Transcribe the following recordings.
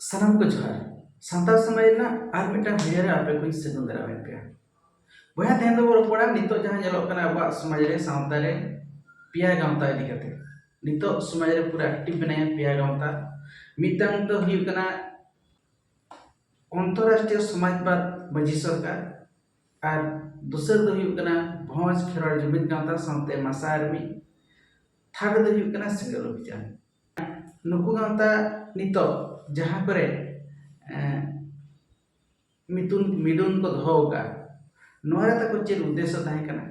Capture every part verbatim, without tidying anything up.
ᱥᱟᱱᱟᱢ ᱠᱚ ᱡᱚᱦᱟᱨ᱾ ᱥᱟᱱᱛᱟᱲ ᱥᱚᱢᱟᱡᱽ ᱨᱮᱱᱟᱜ ᱟᱨ ᱢᱤᱫᱴᱟᱝ video ᱨᱮ ᱟᱯᱮ ᱠᱚᱧ ᱥᱟᱹᱜᱩᱱ ᱫᱟᱨᱟᱢᱮᱫ ᱯᱮᱭᱟ᱾ ᱵᱚᱭᱦᱟ, ᱛᱮᱦᱮᱧ ᱫᱚᱵᱚ ᱨᱚᱯᱚᱲᱟ ᱱᱤᱛᱚᱜ ᱡᱟᱦᱟᱸ ᱧᱮᱞᱚᱜ ᱠᱟᱱᱟ ᱟᱵᱚᱣᱟᱜ ᱥᱚᱢᱟᱡᱽ ᱨᱮ, ᱥᱟᱶᱛᱟ ᱨᱮ ᱯᱮᱭᱟ ᱜᱟᱶᱛᱟ ᱤᱫᱤ ᱠᱟᱛᱮ᱾ ᱱᱤᱛᱚᱜ ᱥᱚᱢᱟᱡᱽ ᱨᱮ ᱯᱩᱨᱟᱹ active ᱢᱮᱱᱟᱭᱟ ᱯᱮᱭᱟ ᱜᱟᱶᱛᱟ᱾ ᱢᱤᱫᱴᱟᱝ ᱫᱚ ᱦᱩᱭᱩᱜ ᱠᱟᱱᱟ ᱚᱱᱛᱚᱨᱨᱟᱥᱴᱨᱤᱭᱚ ᱥᱚᱢᱟᱡᱽᱵᱟᱫ ᱢᱟᱹᱡᱷᱤ ᱥᱚᱨᱠᱟᱨ, ᱟᱨ ᱫᱚᱥᱟᱨ ᱫᱚ ᱦᱩᱭᱩᱜ ᱠᱟᱱᱟ ᱵᱷᱚᱸᱡᱽ ᱠᱷᱮᱨᱣᱟᱲ ᱡᱩᱢᱤᱫ ᱜᱟᱶᱛᱟ ᱥᱟᱶᱛᱮ ᱢᱟᱥᱟ ᱟᱨᱢᱤ, third ᱫᱚ ᱦᱩᱭᱩᱜ ᱠᱟᱱᱟ ᱥᱮᱸᱜᱮᱞ ᱚᱵᱷᱤᱡᱟᱱ᱾ ᱱᱩᱠᱩ ᱜᱟᱶᱛᱟ ᱱᱤᱛᱚᱜ ᱡᱟᱦᱟᱸ ᱠᱚᱨᱮ, ᱮᱸ, ᱢᱤᱫᱩᱱ, ᱢᱤᱫᱩᱱ ᱠᱚ ᱫᱚᱦᱚ ᱟᱠᱟᱫᱼᱟ, ᱱᱚᱣᱟ ᱨᱮ ᱛᱟᱠᱚ ᱪᱮᱫ ᱩᱫᱽᱫᱮᱥᱥᱚ ᱛᱟᱦᱮᱸ ᱠᱟᱱᱟ?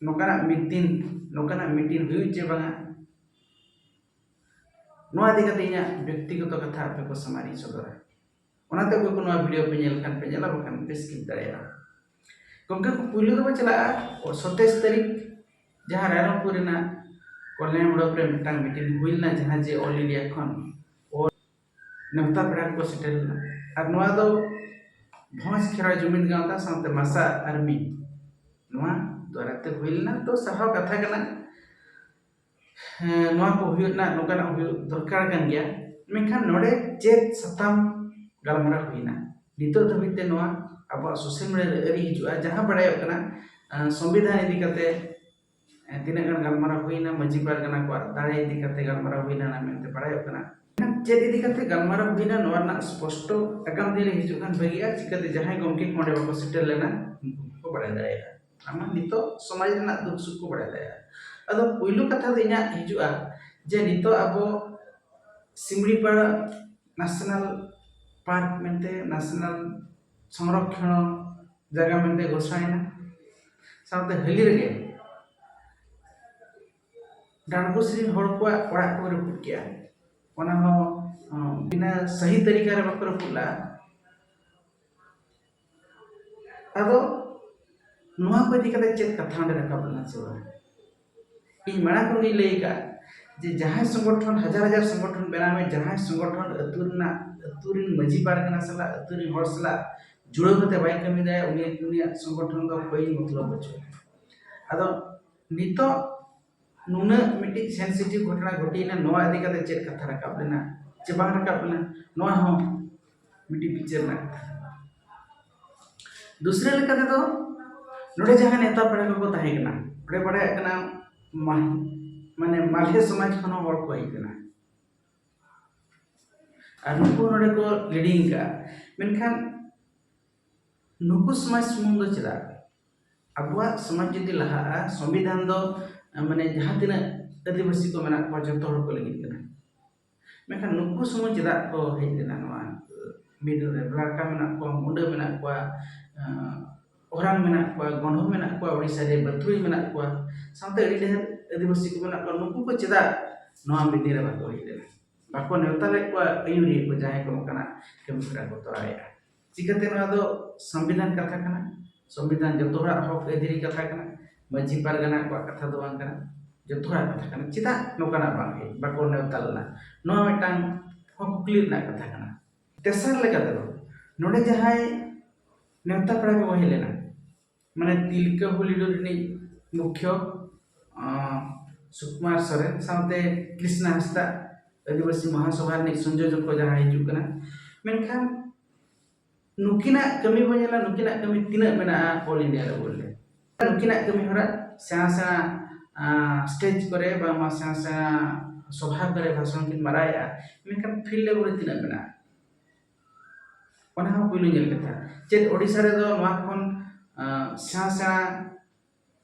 ᱱᱚᱝᱠᱟᱱᱟᱜ meeting, ᱱᱚᱝᱠᱟᱱᱟᱜ meeting ᱦᱩᱭᱩᱜ ᱪᱮ ᱵᱟᱝᱟ? ᱱᱚᱣᱟ ᱤᱫᱤ ᱠᱟᱛᱮ ᱤᱧᱟᱹᱜ ᱵᱮᱠᱛᱤᱜᱚᱛᱚ ᱠᱟᱛᱷᱟ ᱟᱯᱮ ᱠᱚ ᱥᱟᱢᱟᱝ ᱨᱤᱧ ᱥᱚᱫᱚᱨᱟ᱾ ᱚᱱᱟᱛᱮ ᱚᱠᱚᱭ ᱠᱚ ᱱᱚᱣᱟ video ᱯᱮ ᱧᱮᱞ ᱠᱷᱟᱱ ᱯᱮ ᱧᱮᱞᱟ, ᱵᱟᱠᱷᱟᱱ ᱯᱮ skip ᱫᱟᱲᱮᱭᱟᱜᱼᱟ᱾ ᱜᱚᱢᱠᱮ ᱠᱚ, ᱯᱩᱭᱞᱩ ᱫᱚᱵᱚ ᱪᱟᱞᱟᱜᱼᱟ ᱥᱟᱛᱟᱥ ᱛᱟᱹᱨᱤᱠᱷ, ᱡᱟᱦᱟᱸ ᱨᱟᱭᱨᱚᱝᱯᱩᱨ ᱨᱮᱱᱟᱜ ᱠᱚᱞᱭᱟᱱ ᱢᱚᱱᱰᱚᱯ ᱨᱮ ᱢᱤᱫᱴᱟᱝ meeting ᱦᱩᱭ ᱞᱮᱱᱟ, ᱡᱟᱦᱟᱸ ᱡᱮ all India ᱠᱷᱚᱱ all ᱱᱮᱣᱛᱟ ᱯᱮᱲᱟ ᱠᱚ ᱥᱮᱴᱮᱨ ᱞᱮᱱᱟ᱾ ᱟᱨ ᱱᱚᱣᱟ ᱫᱚ ᱵᱷᱚᱸᱡᱽ ᱠᱷᱮᱨᱣᱟᱲ ᱡᱩᱢᱤᱫ ᱜᱟᱶᱛᱟ ᱥᱟᱶᱛᱮ ᱢᱟᱥᱟ ᱟᱨᱢᱤ ᱱᱚᱣᱟ ᱫᱟᱨᱟᱭ ᱛᱮ ᱦᱩᱭ ᱞᱮᱱᱟ᱾ ᱛᱚ, ᱥᱟᱨᱦᱟᱣ ᱠᱟᱛᱷᱟ ᱠᱟᱱᱟ᱾ ᱦᱮᱸ, ᱱᱚᱣᱟ ᱠᱚ ᱦᱩᱭᱩᱜ ᱨᱮᱱᱟᱜ, ᱱᱚᱝᱠᱟᱱᱟᱜ ᱦᱩᱭᱩᱜ ᱫᱚᱨᱠᱟᱨ ᱠᱟᱱ ᱜᱮᱭᱟ᱾ ᱢᱮᱱᱠᱷᱟᱱ ᱱᱚᱰᱮ ᱪᱮᱫ ᱥᱟᱛᱟᱢ ᱜᱟᱞᱢᱟᱨᱟᱣ ᱦᱩᱭᱱᱟ? ᱱᱤᱛᱚᱜ ᱫᱷᱟᱹᱵᱤᱡ ᱛᱮ ᱱᱚᱣᱟ ᱟᱵᱚᱣᱟᱜ social media ᱨᱮ ᱟᱹᱣᱨᱤ ᱦᱤᱡᱩᱜᱼᱟ᱾ ᱡᱟᱦᱟᱸ ᱵᱟᱲᱟᱭᱚᱜ ᱠᱟᱱᱟ, ᱟᱸ, ᱥᱚᱝᱵᱤᱫᱷᱟᱱ ᱤᱫᱤ ᱠᱟᱛᱮ, ᱟᱸ, ᱛᱤᱱᱟᱹᱜ ᱜᱟᱱ ᱜᱟᱞᱢᱟᱨᱟᱣ ᱦᱩᱭᱱᱟ, ᱢᱟᱹᱡᱷᱤ ᱯᱟᱨᱜᱟᱱᱟ ᱠᱚᱣᱟᱜ ᱫᱟᱲᱮ ᱤᱫᱤ ᱠᱟᱛᱮ ᱜᱟᱞᱢᱟᱨᱟᱣ ᱦᱩᱭᱱᱟ ᱢᱮᱱᱛᱮ ᱵᱟᱲᱟᱭᱚᱜ ᱠᱟᱱᱟ᱾ ᱪᱮᱫ ᱤᱫᱤ ᱠᱟᱛᱮ ᱜᱟᱞᱢᱟᱨᱟᱣ ᱦᱩᱭᱱᱟ, ᱱᱚᱣᱟ ᱨᱮᱱᱟᱜ ᱥᱯᱚᱥᱴᱚ ᱟᱜᱟᱢ ᱫᱤᱱ ᱨᱮ ᱦᱤᱡᱩᱜ ᱠᱷᱟᱱ ᱵᱷᱟᱹᱜᱤᱜᱼᱟ᱾ ᱪᱤᱠᱟᱹᱛᱮ ᱡᱟᱦᱟᱸᱭ ᱜᱚᱢᱠᱮ ᱠᱚ ᱚᱸᱰᱮ ᱵᱟᱠᱚ ᱥᱮᱴᱮᱨ ᱞᱮᱱᱟ, ᱩᱱᱠᱩ ᱠᱚ ᱵᱟᱲᱟᱭ ᱫᱟᱲᱮᱭᱟᱜᱼᱟ᱾ ᱟᱢᱟᱜ ᱱᱤᱛᱚᱜ ᱥᱚᱢᱟᱡᱽ ᱨᱮᱱᱟᱜ ᱫᱩᱠ ᱥᱩᱠ ᱠᱚ ᱵᱟᱲᱟᱭ ᱫᱟᱲᱮᱭᱟᱜᱼᱟ᱾ ᱟᱫᱚ ᱯᱩᱭᱞᱩ ᱠᱟᱛᱷᱟ ᱫᱚ ᱤᱧᱟᱹᱜ ᱦᱤᱡᱩᱜᱼᱟ ᱡᱮ ᱱᱤᱛᱚᱜ ᱟᱵᱚ ᱥᱤᱢᱲᱤᱯᱟᱲ ᱱᱮᱥᱱᱟᱞ ᱯᱟᱨᱠ ᱢᱮᱱᱛᱮ, ᱱᱮᱥᱱᱟᱞ ᱥᱚᱝᱨᱚᱠᱷᱚᱱ ᱡᱟᱭᱜᱟ ᱢᱮᱱᱛᱮ ᱜᱷᱳᱥᱚᱱᱟᱭᱮᱱᱟ᱾ ᱥᱟᱶᱛᱮ ᱦᱟᱹᱞᱤ ᱨᱮᱜᱮ ᱰᱟᱸᱰᱵᱳᱥ ᱨᱮᱱ ᱦᱚᱲ ᱠᱚᱣᱟᱜ ᱚᱲᱟᱜ ᱠᱚ ᱨᱟᱹᱯᱩᱫ ᱠᱮᱜᱼᱟ᱾ ᱚᱱᱟ ᱦᱚᱸ, ᱚᱸ, ᱵᱤᱱᱟᱹ ᱥᱟᱹᱦᱤ ᱛᱟᱹᱨᱤᱠᱟ ᱨᱮ ᱵᱟᱠᱚ ᱨᱟᱹᱯᱩᱫ ᱞᱮᱜᱼᱟ᱾ ᱟᱫᱚ ᱱᱚᱣᱟ ᱠᱚ ᱤᱫᱤ ᱠᱟᱛᱮ ᱪᱮᱫ ᱠᱟᱛᱷᱟ ᱚᱸᱰᱮ ᱨᱟᱠᱟᱵ ᱞᱮᱱᱟ ᱥᱮ ᱵᱟᱝ? ᱤᱧ ᱢᱟᱲᱟᱝ ᱠᱷᱚᱱ ᱜᱤᱧ ᱞᱟᱹᱭ ᱟᱠᱟᱫᱼᱟ ᱡᱮ ᱡᱟᱦᱟᱸᱭ ᱥᱚᱝᱜᱚᱴᱷᱚᱱ, ᱦᱟᱡᱟᱨ ᱦᱟᱡᱟᱨ ᱥᱚᱝᱜᱚᱴᱷᱚᱱ ᱵᱮᱱᱟᱣ ᱢᱮ, ᱡᱟᱦᱟᱸᱭ ᱥᱚᱝᱜᱚᱴᱷᱚᱱ ᱟᱹᱛᱩ ᱨᱮᱱᱟᱜ, ᱟᱹᱛᱩ ᱨᱮᱱ ᱢᱟᱹᱡᱷᱤ ᱯᱟᱨᱜᱟᱱᱟ ᱥᱟᱞᱟᱜ, ᱟᱹᱛᱩ ᱨᱮᱱ ᱦᱚᱲ ᱥᱟᱞᱟᱜ ᱡᱩᱲᱟᱹᱣ ᱠᱟᱛᱮ ᱵᱟᱭ ᱠᱟᱹᱢᱤ ᱫᱟᱲᱮᱭᱟᱜᱼᱟ, ᱩᱱᱤ, ᱩᱱᱤᱭᱟᱜ ᱥᱚᱝᱜᱚᱴᱷᱚᱱ ᱫᱚ ᱠᱳᱭ ᱢᱚᱛᱞᱚᱵ ᱵᱟᱹᱪᱩᱜᱼᱟ᱾ ᱟᱫᱚ ᱱᱤᱛᱚᱜ ᱱᱩᱱᱟᱹᱜ ᱢᱤᱫᱴᱤᱡ sensitive ᱜᱷᱚᱴᱚᱱᱟ ᱜᱷᱚᱴᱤᱭᱮᱱᱟ, ᱱᱚᱣᱟ ᱤᱫᱤ ᱠᱟᱛᱮ ᱪᱮᱫ ᱠᱟᱛᱷᱟ ᱨᱟᱠᱟᱵ ᱞᱮᱱᱟ? ᱪᱮ ᱵᱟᱝ ᱨᱟᱠᱟᱵ ᱠᱟᱱᱟ, ᱱᱚᱣᱟ ᱦᱚᱸ ᱢᱤᱫᱴᱤᱡ ᱵᱤᱪᱟᱹᱨ ᱨᱮᱱᱟᱜ ᱠᱟᱛᱷᱟ᱾ ᱫᱩᱥᱨᱟᱹ ᱞᱮᱠᱟ ᱛᱮᱫᱚ ᱱᱚᱰᱮ ᱡᱟᱦᱟᱸ ᱱᱮᱣᱛᱟ ᱯᱮᱲᱟ ᱠᱚᱠᱚ ᱛᱟᱦᱮᱸ ᱠᱟᱱᱟ, ᱱᱚᱰᱮ ᱵᱟᱲᱟᱭᱚᱜ ᱠᱟᱱᱟ ᱢᱟ-, ᱢᱟᱱᱮ ᱢᱟᱞᱦᱮ ᱥᱚᱢᱟᱡᱽ ᱠᱷᱚᱱ ᱦᱚᱸ ᱦᱚᱲ ᱠᱚ ᱦᱮᱡ ᱠᱟᱱᱟ ᱟᱨ ᱱᱩᱠᱩ ᱱᱚᱰᱮ ᱠᱚ ᱞᱤᱰᱤᱝ ᱠᱟᱜᱼᱟ᱾ ᱢᱮᱱᱠᱷᱟᱱ ᱱᱩᱠᱩ ᱥᱚᱢᱟᱡᱽ ᱥᱩᱢᱩᱝ ᱫᱚ ᱪᱮᱫᱟᱜ? ᱟᱵᱚᱣᱟᱜ ᱥᱚᱢᱟᱡᱽ ᱡᱩᱫᱤ ᱞᱟᱦᱟᱜᱼᱟ, ᱥᱚᱝᱵᱤᱫᱷᱟᱱ ᱫᱚ ᱢᱟᱱᱮ ᱡᱟᱦᱟᱸ ᱛᱤᱱᱟᱹᱜ ᱟᱹᱫᱤᱵᱟᱹᱥᱤ ᱠᱚ ᱢᱮᱱᱟᱜ ᱠᱚᱣᱟ ᱡᱚᱛᱚ ᱦᱚᱲ ᱠᱚ ᱞᱟᱹᱜᱤᱫ ᱠᱟᱱᱟ᱾ ᱢᱮᱱᱠᱷᱟᱱ ᱱᱩᱠᱩ ᱥᱩᱢᱩᱝ ᱪᱮᱫᱟᱜ ᱠᱚ ᱦᱮᱡ ᱞᱮᱱᱟ ᱱᱚᱣᱟ ᱢᱤᱫ ᱨᱮ? ᱞᱟᱲᱠᱟ ᱢᱮᱱᱟᱜ ᱠᱚᱣᱟ, ᱢᱩᱰᱟᱹ ᱢᱮᱱᱟᱜ ᱠᱚᱣᱟ, ᱮᱸ, ᱳᱨᱟᱝ ᱢᱮᱱᱟᱜ ᱠᱚᱣᱟ, ᱜᱚᱱᱰᱷᱚ ᱢᱮᱱᱟᱜ ᱠᱚᱣᱟ, ᱳᱰᱤᱥᱟ ᱨᱮ ᱵᱟᱹᱛᱷᱩᱲᱤ ᱢᱮᱱᱟᱜ ᱠᱚᱣᱟ, ᱥᱟᱶᱛᱮ ᱟᱹᱰᱤ ᱰᱷᱮᱨ ᱟᱹᱫᱤᱵᱟᱹᱥᱤ ᱠᱚ ᱢᱮᱱᱟᱜ ᱠᱚᱣᱟ᱾ ᱱᱩᱠᱩ ᱠᱚ ᱪᱮᱫᱟᱜ ᱱᱚᱣᱟ ᱵᱤᱫᱤ ᱨᱮ ᱵᱟᱠᱚ ᱦᱮᱡ ᱞᱮᱱᱟ? ᱵᱟᱠᱚ ᱱᱮᱣᱛᱟ ᱞᱮᱫ ᱠᱚᱣᱟ ᱟᱹᱭᱩᱨᱤᱭᱟᱹ ᱠᱚ, ᱡᱟᱦᱟᱸᱭ ᱠᱚ ᱱᱚᱝᱠᱟᱱᱟᱜ ᱠᱟᱹᱢᱤ ᱦᱚᱨᱟ ᱠᱚ ᱛᱚᱨᱟᱣᱮᱫᱼᱟ᱾ ᱪᱤᱠᱟᱹᱛᱮ ᱱᱚᱣᱟ ᱫᱚ ᱥᱚᱝᱵᱤᱫᱷᱟᱱ ᱠᱟᱛᱷᱟ ᱠᱟᱱᱟ? ᱥᱚᱝᱵᱤᱫᱷᱟᱱ ᱡᱚᱛᱚ ᱦᱚᱲᱟᱜ ᱦᱚᱠ ᱟᱹᱭᱫᱟᱹᱨᱤ ᱠᱟᱛᱷᱟ ᱠᱟᱱᱟ, ᱢᱟᱹᱡᱷᱤ ᱯᱟᱨᱜᱟᱱᱟ ᱠᱚᱣᱟᱜ ᱠᱟᱛᱷᱟ ᱫᱚ ᱵᱟᱝ ᱠᱟᱱᱟ, ᱡᱚᱛᱚ ᱦᱚᱲᱟᱜ ᱠᱟᱛᱷᱟ ᱠᱟᱱᱟ᱾ ᱪᱮᱫᱟᱜ ᱱᱚᱝᱠᱟᱱᱟᱜ ᱵᱟᱝ ᱦᱮᱡ, ᱵᱟᱠᱚ ᱱᱮᱣᱛᱟ ᱞᱮᱱᱟ? ᱱᱚᱣᱟ ᱢᱤᱫᱴᱟᱝ ᱦᱚᱸ ᱠᱩᱠᱞᱤ ᱨᱮᱱᱟᱜ ᱠᱟᱛᱷᱟ ᱠᱟᱱᱟ᱾ ᱛᱮᱥᱟᱨ ᱞᱮᱠᱟ ᱛᱮᱫᱚ, ᱱᱚᱰᱮ ᱡᱟᱦᱟᱸᱭ ᱱᱮᱣᱛᱟ ᱯᱮᱲᱟ ᱠᱚ ᱦᱮᱡ ᱞᱮᱱᱟ, ᱢᱟᱱᱮ ᱛᱤᱞᱠᱟᱹ ᱦᱩᱞ ᱞᱤᱰᱟᱨ ᱨᱤᱱᱤᱡ ᱢᱩᱠᱷᱭᱚ, ᱟᱸ, ᱥᱩᱠᱩᱢᱟᱨ ᱥᱚᱨᱮᱱ ᱥᱟᱶᱛᱮ ᱠᱨᱤᱥᱱᱟ ᱦᱟᱸᱥᱫᱟ, ᱟᱹᱫᱤᱵᱟᱹᱥᱤ ᱢᱚᱦᱟᱥᱚᱵᱷᱟ ᱨᱤᱱᱤᱡ ᱥᱚᱝᱡᱳᱡᱚᱠ ᱠᱚ ᱡᱟᱦᱟᱸᱭ ᱦᱤᱡᱩᱜ ᱠᱟᱱᱟ, ᱢᱮᱱᱠᱷᱟᱱ ᱱᱩᱠᱤᱱᱟᱜ ᱠᱟᱹᱢᱤ ᱵᱚᱱ ᱧᱮᱞᱟ, ᱱᱩᱠᱤᱱᱟᱜ ᱠᱟᱹᱢᱤ ᱛᱤᱱᱟᱹᱜ ᱢᱮᱱᱟᱜᱼᱟ all India level ᱨᱮ᱾ ᱱᱩᱠᱤᱱᱟᱜ ᱠᱟᱹᱢᱤ ᱦᱚᱨᱟ ᱥᱮᱬᱟ ᱥᱮᱬᱟ, ᱟᱸ, stage ᱠᱚᱨᱮ ᱵᱟᱝᱢᱟ ᱥᱮᱬᱟ ᱥᱮᱬᱟ ᱥᱚᱵᱷᱟ ᱠᱚᱨᱮ ᱵᱷᱟᱥᱚᱱ ᱠᱤᱱ ᱢᱟᱨᱟᱣᱮᱫᱼᱟ, ᱢᱮᱱᱠᱷᱟᱱ field level ᱨᱮ ᱛᱤᱱᱟᱹᱜ ᱢᱮᱱᱟᱜᱼᱟ? ᱚᱱᱟ ᱦᱚᱸ ᱯᱩᱭᱞᱩ ᱧᱮᱞ ᱠᱟᱛᱷᱟ᱾ ᱪᱮᱫ ᱳᱰᱤᱥᱟ ᱨᱮᱫᱚ ᱱᱚᱣᱟ ᱠᱷᱚᱱ, ᱟᱸ, ᱥᱮᱬᱟ ᱥᱮᱬᱟ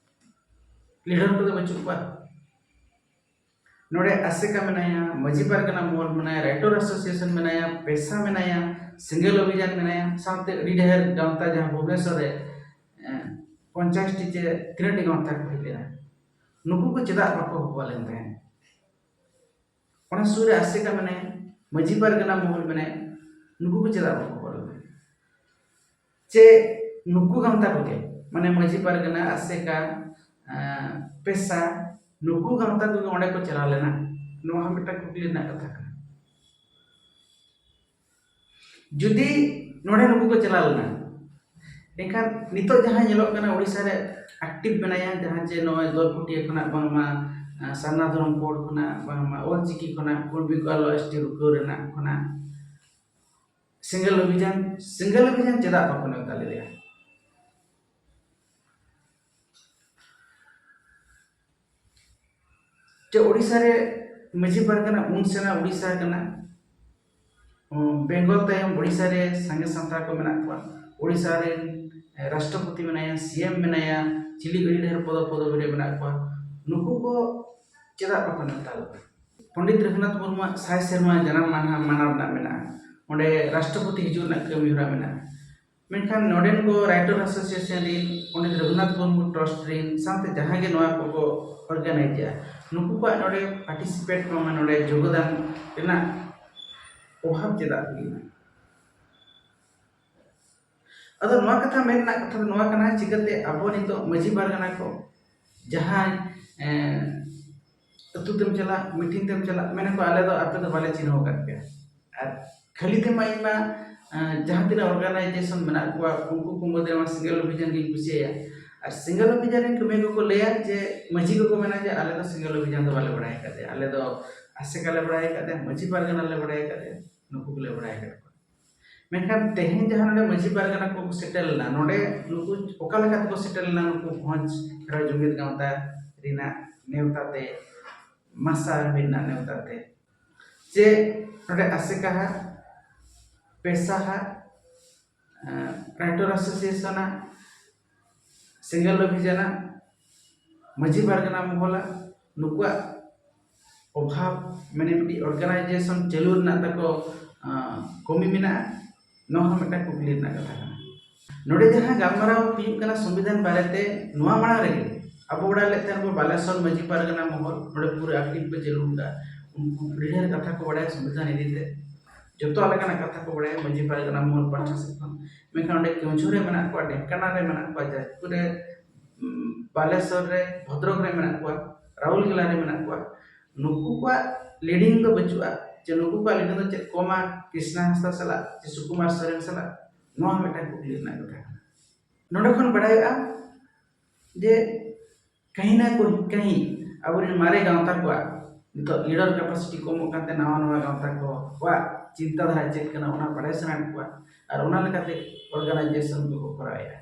leader ᱠᱚᱫᱚ ᱵᱟᱹᱪᱩᱜ ᱠᱚᱣᱟ? ᱱᱚᱰᱮ ᱟᱥᱮᱠᱟ ᱢᱮᱱᱟᱭᱟ, ᱢᱟᱹᱡᱷᱤ ᱯᱟᱨᱜᱟᱱᱟ ᱢᱚᱦᱚᱞ ᱢᱮᱱᱟᱭᱟ, ᱨᱟᱭᱴᱚᱨ association ᱢᱮᱱᱟᱭᱟ, ᱯᱮᱥᱟ ᱢᱮᱱᱟᱭᱟ, ᱥᱮᱸᱜᱮᱞ ᱚᱵᱷᱤᱡᱟᱱ ᱢᱮᱱᱟᱭᱟ, ᱥᱟᱶᱛᱮ ᱟᱹᱰᱤ ᱰᱷᱮᱨ ᱜᱟᱶᱛᱟ ᱡᱟᱦᱟᱸ ᱵᱷᱩᱵᱽᱱᱮᱥᱚᱨ ᱨᱮ, ᱮᱸ, ᱯᱚᱧᱪᱟᱥ ᱴᱤ ᱪᱮ ᱛᱤᱱᱟᱹᱜ ᱴᱤ ᱜᱟᱶᱛᱟ ᱠᱚ ᱦᱮᱡ ᱞᱮᱱᱟ, ᱱᱩᱠᱩ ᱠᱚ ᱪᱮᱫᱟᱜ ᱵᱟᱠᱚ ᱦᱚᱦᱚ ᱞᱮᱱ ᱛᱟᱦᱮᱸᱫ? ᱚᱱᱟ ᱥᱩᱨ ᱨᱮ ᱟᱥᱮᱠᱟ ᱢᱮᱱᱟᱭᱟ, ᱢᱟᱹᱡᱷᱤ ᱯᱟᱨᱜᱟᱱᱟ ᱢᱚᱦᱚᱞ ᱢᱮᱱᱟᱭᱟ, ᱱᱩᱠᱩ ᱠᱚ ᱪᱮᱫᱟᱜ ᱵᱟᱠᱚ ᱦᱚᱦᱚ ᱞᱮᱱᱟ? ᱪᱮ ᱱᱩᱠᱩ ᱜᱟᱶᱛᱟ ᱠᱚᱜᱮ, ᱢᱟᱱᱮ ᱢᱟᱹᱡᱷᱤ ᱯᱟᱨᱜᱟᱱᱟ, ᱟᱥᱮᱠᱟ, ᱮᱸ, ᱯᱮᱥᱟ, ᱱᱩᱠᱩ ᱜᱟᱶᱛᱟ ᱠᱚᱜᱮ ᱚᱸᱰᱮ ᱠᱚ ᱪᱟᱞᱟᱣ ᱞᱮᱱᱟ? ᱱᱚᱣᱟ ᱦᱚᱸ ᱢᱤᱫᱴᱟᱝ ᱠᱩᱠᱞᱤ ᱨᱮᱱᱟᱜ ᱠᱟᱛᱷᱟ ᱠᱟᱱᱟ᱾ ᱡᱩᱫᱤ ᱱᱚᱰᱮ ᱱᱩᱠᱩ ᱠᱚ ᱪᱟᱞᱟᱣ ᱞᱮᱱᱟ, ᱮᱱᱠᱷᱟᱱ ᱱᱤᱛᱚᱜ ᱡᱟᱦᱟᱸ ᱧᱮᱞᱚᱜ ᱠᱟᱱᱟ, ᱳᱰᱤᱥᱟ ᱨᱮ active ᱢᱮᱱᱟᱭᱟ, ᱡᱟᱦᱟᱸ ᱪᱮ ᱱᱚᱜᱼᱚᱭ ᱫᱚᱨᱯᱩᱴᱤᱭᱟᱹ ᱠᱷᱚᱱᱟᱜ ᱵᱟᱝᱢᱟ ᱥᱟᱨᱱᱟ ᱫᱷᱚᱨᱚᱢ ᱠᱳᱰ ᱠᱷᱚᱱᱟᱜ, ᱵᱟᱝᱢᱟ ᱚᱞ ᱪᱤᱠᱤ ᱠᱷᱚᱱᱟᱜ, ᱠᱩᱲᱵᱤ ᱠᱚᱣᱟᱜ ᱞᱚ ᱮᱥ ᱴᱤ ᱨᱩᱠᱟᱹᱣ ᱨᱮᱱᱟᱜ ᱠᱷᱚᱱᱟᱜ ᱥᱮᱸᱜᱮᱞ ᱚᱵᱷᱤᱡᱟᱱ, ᱥᱮᱸᱜᱮᱞ ᱚᱵᱷᱤᱡᱟᱱ ᱪᱮᱫᱟᱜ ᱵᱟᱠᱚ ᱱᱮᱣᱛᱟ ᱞᱮᱫᱮᱭᱟ? ᱡᱮ ᱳᱰᱤᱥᱟ ᱨᱮ ᱢᱟᱹᱡᱷᱤ ᱯᱟᱨᱜᱟᱱᱟ ᱩᱱ ᱥᱮᱱᱟ ᱳᱰᱤᱥᱟ ᱠᱟᱱᱟ, ᱵᱮᱝᱜᱚᱞ ᱛᱟᱭᱚᱢ ᱳᱰᱤᱥᱟ ᱨᱮ ᱥᱟᱸᱜᱮ ᱥᱟᱱᱛᱟᱲ ᱠᱚ ᱢᱮᱱᱟᱜ ᱠᱚᱣᱟ, ᱳᱰᱤᱥᱟ ᱨᱮᱱ ᱨᱟᱥᱴᱨᱚᱯᱚᱛᱤ ᱢᱮᱱᱟᱭᱟ, ᱥᱤ ᱮᱢ ᱢᱮᱱᱟᱭᱟ, ᱪᱤᱞᱤ ᱟᱹᱰᱤ ᱰᱷᱮᱨ ᱯᱚᱫᱚ ᱯᱚᱫᱚᱵᱤ ᱨᱮ ᱢᱮᱱᱟᱜ ᱠᱚᱣᱟ, ᱱᱩᱠᱩ ᱠᱚ ᱪᱮᱫᱟᱜ ᱵᱟᱠᱚ ᱱᱮᱣᱛᱟ ᱞᱮᱫᱟ? ᱯᱚᱱᱰᱤᱛ ᱨᱚᱜᱷᱩᱱᱟᱛᱷ ᱢᱩᱨᱢᱩᱣᱟᱜ ᱥᱟᱭ ᱥᱮᱨᱢᱟ ᱡᱟᱱᱟᱢ ᱢᱟᱦᱟ ᱢᱟᱱᱟᱣ ᱨᱮᱱᱟᱜ ᱢᱮᱱᱟᱜᱼᱟ, ᱚᱸᱰᱮ ᱨᱟᱥᱴᱨᱚᱯᱚᱛᱤ ᱦᱤᱡᱩᱜ ᱨᱮᱱᱟᱜ ᱠᱟᱹᱢᱤ ᱦᱚᱨᱟ ᱢᱮᱱᱟᱜᱼᱟ᱾ ᱢᱮᱱᱠᱷᱟᱱ ᱱᱚᱰᱮᱱ ᱠᱚ ᱨᱟᱭᱴᱟᱨ ᱮᱥᱳᱥᱤᱭᱮᱥᱚᱱ ᱨᱮᱱ, ᱯᱚᱱᱰᱤᱛ ᱨᱚᱜᱷᱩᱱᱟᱛᱷ ᱢᱩᱨᱢᱩ ᱴᱨᱟᱥᱴ ᱨᱮᱱ, ᱥᱟᱶᱛᱮ ᱡᱟᱦᱟᱸ ᱜᱮ ᱱᱚᱣᱟ ᱠᱚᱠᱚ ᱚᱨᱜᱟᱱᱟᱭᱤᱡᱟ, ᱱᱩᱠᱩ ᱠᱚᱣᱟᱜ ᱱᱚᱰᱮ ᱯᱟᱨᱴᱤᱥᱤᱯᱮᱴ ᱠᱚ, ᱢᱟᱱᱮ ᱱᱚᱰᱮ ᱡᱳᱜᱚᱫᱟᱱ ᱨᱮᱱᱟᱜ ᱚᱵᱷᱟᱵᱽ ᱪᱮᱫᱟᱜ ᱦᱩᱭᱩᱜᱼᱟ? ᱟᱫᱚ ᱱᱚᱣᱟ ᱠᱟᱛᱷᱟ ᱢᱮᱱ ᱨᱮᱱᱟᱜ ᱠᱟᱛᱷᱟ ᱫᱚ ᱱᱚᱣᱟ ᱠᱟᱱᱟ, ᱪᱤᱠᱟᱹᱛᱮ ᱟᱵᱚ ᱱᱤᱛᱚᱜ ᱢᱟᱹᱡᱷᱤ ᱯᱟᱨᱜᱟᱱᱟ ᱠᱚ ᱡᱟᱦᱟᱸᱭ, ᱮᱸ, ᱟᱹᱛᱩ ᱛᱮᱢ ᱪᱟᱞᱟᱜ, ᱢᱤᱴᱤᱝ ᱛᱮᱢ ᱪᱟᱞᱟᱜ, ᱢᱮᱱᱟᱠᱚ, "ᱟᱞᱮ ᱫᱚ ᱟᱯᱮ ᱫᱚ ᱵᱟᱞᱮ ᱪᱤᱱᱦᱟᱹᱣ ᱟᱠᱟᱫ ᱯᱮᱭᱟ᱾" ᱟᱨ ᱠᱷᱟᱹᱞᱤ ᱛᱮᱢᱟ ᱤᱧ ᱢᱟ, ᱮᱸ, ᱡᱟᱦᱟᱸ ᱛᱤᱱᱟᱹᱜ ᱚᱨᱜᱟᱱᱟᱭᱡᱮᱥᱚᱱ ᱢᱮᱱᱟᱜ ᱠᱚᱣᱟ, ᱩᱱᱠᱩ ᱠᱚ ᱢᱩᱫᱽ ᱨᱮᱢᱟ ᱥᱮᱸᱜᱮᱞ ᱚᱵᱷᱤᱡᱟᱱ ᱜᱤᱧ ᱠᱩᱥᱤᱭᱟᱭᱟ᱾ ᱟᱨ ᱥᱮᱸᱜᱮᱞ ᱚᱵᱷᱤᱡᱟᱱ ᱨᱮᱱ ᱠᱟᱹᱢᱤᱭᱟᱹ ᱠᱚᱠᱚ ᱞᱟᱹᱭᱟ ᱡᱮ, ᱢᱟᱹᱡᱷᱤ ᱠᱚᱠᱚ ᱢᱮᱱᱟ ᱡᱮ, "ᱟᱞᱮ ᱫᱚ ᱥᱮᱸᱜᱮᱞ ᱚᱵᱷᱤᱡᱟᱱ ᱫᱚ ᱵᱟᱞᱮ ᱵᱟᱲᱟᱭ ᱟᱠᱟᱫ ᱞᱮᱭᱟ, ᱟᱞᱮ ᱫᱚ ᱟᱥᱮᱠᱟ ᱞᱮ ᱵᱟᱲᱟᱭ ᱟᱠᱟᱫ ᱞᱮᱭᱟ, ᱢᱟᱹᱡᱷᱤ ᱯᱟᱨᱜᱟᱱᱟ ᱞᱮ ᱵᱟᱲᱟᱭ ᱟᱠᱟᱫ ᱞᱮᱭᱟ, ᱱᱩᱠᱩ ᱠᱚᱞᱮ ᱵᱟᱲᱟᱭ ᱟᱠᱟᱫ ᱠᱚᱣᱟ᱾" ᱢᱮᱱᱠᱷᱟᱱ ᱛᱮᱦᱮᱧ ᱡᱟᱦᱟᱸ ᱱᱚᱰᱮ ᱢᱟᱹᱡᱷᱤ ᱯᱟᱨᱜᱟᱱᱟ ᱠᱚ ᱥᱮᱴᱮᱨ ᱞᱮᱱᱟ, ᱱᱚᱰᱮ ᱱᱩᱠᱩ ᱚᱠᱟ ᱞᱮᱠᱟ ᱛᱮᱠᱚ ᱥᱮᱴᱮᱨ ᱞᱮᱱᱟ? ᱱᱩᱠᱩ ᱵᱷᱚᱸᱡᱽ ᱠᱷᱮᱨᱣᱟᱲ ᱡᱩᱢᱤᱫ ᱜᱟᱶᱛᱟ ᱨᱮᱱᱟᱜ ᱱᱮᱣᱛᱟ ᱛᱮ, ᱢᱟᱥᱟ ᱨᱮᱱᱟᱜ ᱱᱮᱣᱛᱟ ᱛᱮ, ᱪᱮ ᱱᱚᱰᱮ ᱟᱥᱮᱠᱟ ᱦᱟᱜ, ᱯᱮᱥᱟ ᱦᱟᱜ, ᱨᱟᱭᱴᱟᱨ ᱮᱥᱳᱥᱤᱭᱮᱥᱚᱱ ᱟᱜ, ᱥᱮᱸᱜᱮᱞ ᱚᱵᱷᱤᱡᱟᱱ ᱟᱜ, ᱢᱟᱹᱡᱷᱤ ᱯᱟᱨᱜᱟᱱᱟ ᱢᱚᱦᱚᱞ ᱟᱜ, ᱱᱩᱠᱩᱣᱟᱜ ᱚᱵᱷᱟᱵᱽ, ᱢᱟᱱᱮ ᱢᱤᱫᱴᱤᱡ ᱚᱨᱜᱟᱱᱟᱭᱡᱮᱥᱚᱱ ᱪᱟᱹᱞᱩ ᱨᱮᱱᱟᱜ ᱛᱟᱠᱚ, ᱟᱸ, ᱠᱚᱢᱤ ᱢᱮᱱᱟᱜᱼᱟ, ᱱᱚᱣᱟ ᱦᱚᱸ ᱢᱤᱫᱴᱟᱝ ᱠᱩᱠᱞᱤ ᱨᱮᱱᱟᱜ ᱠᱟᱛᱷᱟ ᱠᱟᱱᱟ᱾ ᱱᱚᱰᱮ ᱡᱟᱦᱟᱸ ᱜᱟᱞᱢᱟᱨᱟᱣ ᱦᱩᱭᱩᱜ ᱠᱟᱱᱟ ᱥᱚᱝᱵᱤᱫᱷᱟᱱ ᱵᱟᱨᱮᱛᱮ, ᱱᱚᱣᱟ ᱢᱟᱲᱟᱝ ᱨᱮᱜᱮ ᱟᱵᱚ ᱵᱟᱲᱟᱭ ᱞᱮᱫ ᱛᱟᱦᱮᱸ ᱵᱚ, ᱵᱟᱞᱮᱥᱚᱨ ᱢᱟᱹᱡᱷᱤ ᱯᱟᱨᱜᱟᱱᱟ ᱢᱚᱦᱚᱞ ᱱᱚᱰᱮ ᱯᱩᱨᱟᱹ ᱟᱠᱴᱤᱵᱷ ᱠᱚ ᱪᱟᱹᱞᱩ ᱟᱠᱟᱫᱼᱟ᱾ ᱩᱱᱠᱩ ᱟᱹᱰᱤ ᱰᱷᱮᱨ ᱠᱟᱛᱷᱟ ᱠᱚ ᱵᱟᱲᱟᱭᱟ ᱥᱚᱝᱵᱤᱫᱷᱟᱱ ᱤᱫᱤ ᱛᱮ, ᱡᱚᱛᱚ ᱞᱮᱠᱟᱱᱟᱜ ᱠᱟᱛᱷᱟ ᱠᱚ ᱵᱟᱲᱟᱭᱟ ᱢᱟᱹᱡᱷᱤ ᱯᱟᱨᱜᱟᱱᱟ ᱢᱚᱦᱚᱞ ᱯᱟᱦᱴᱟ ᱥᱮᱫ ᱠᱷᱚᱱ᱾ ᱢᱮᱱᱠᱷᱟᱱ ᱚᱸᱰᱮ ᱠᱮᱣᱡᱷᱳᱨ ᱨᱮ ᱢᱮᱱᱟᱜ ᱠᱚᱣᱟ, ᱰᱷᱮᱝᱠᱟᱱᱟ ᱨᱮ ᱢᱮᱱᱟᱜ ᱠᱚᱣᱟ, ᱡᱟᱡᱽᱯᱩᱨ ᱨᱮ, ᱩᱸ, ᱵᱟᱞᱮᱥᱚᱨ ᱨᱮ, ᱵᱷᱚᱫᱨᱚᱠ ᱨᱮ ᱢᱮᱱᱟᱜ ᱠᱚᱣᱟ, ᱨᱟᱩᱞᱠᱮᱞᱟ ᱨᱮ ᱢᱮᱱᱟᱜ ᱠᱚᱣᱟ, ᱱᱩᱠᱩ ᱠᱚᱣᱟᱜ ᱞᱤᱰᱤᱝ ᱫᱚ ᱵᱟᱹᱪᱩᱜᱼᱟ᱾ ᱡᱮ ᱱᱩᱠᱩ ᱠᱚᱣᱟᱜ ᱞᱤᱰᱤᱝ ᱫᱚ ᱪᱮᱫ ᱠᱚᱢᱟ ᱠᱨᱤᱥᱱᱟ ᱦᱟᱸᱥᱫᱟ ᱥᱟᱞᱟᱜ ᱪᱮ ᱥᱩᱠᱩᱢᱟᱨ ᱥᱚᱨᱮᱱ ᱥᱟᱞᱟᱜ? ᱱᱚᱣᱟ ᱦᱚᱸ ᱢᱤᱫᱴᱟᱝ ᱠᱩᱠᱞᱤ ᱨᱮᱱᱟᱜ ᱠᱟᱛᱷᱟ ᱠᱟᱱᱟ᱾ ᱱᱚᱰᱮ ᱠᱷᱚᱱ ᱵᱟᱲᱟᱭᱚᱜᱼᱟ ᱡᱮ ᱠᱟᱹᱦᱤ ᱱᱟ ᱠᱚ, ᱠᱟᱹᱦᱤ ᱟᱵᱚᱨᱮᱱ ᱢᱟᱨᱮ ᱜᱟᱶᱛᱟ ᱠᱚᱣᱟᱜ ᱱᱤᱛᱚᱜ leader capacity ᱠᱚᱢᱚᱜ ᱠᱟᱱᱛᱮ ᱱᱟᱣᱟ ᱱᱟᱣᱟ ᱜᱟᱶᱛᱟ ᱠᱚᱣᱟᱜ ᱪᱤᱱᱛᱟᱹ ᱫᱷᱟᱨᱟ ᱪᱮᱫ ᱠᱟᱱᱟ, ᱚᱱᱟ ᱵᱟᱲᱟᱭ ᱥᱟᱱᱟᱭᱮᱫ ᱠᱚᱣᱟ ᱟᱨ ᱚᱱᱟ ᱞᱮᱠᱟᱛᱮ organisation ᱠᱚᱠᱚ ᱠᱚᱨᱟᱣᱮᱫᱼᱟ᱾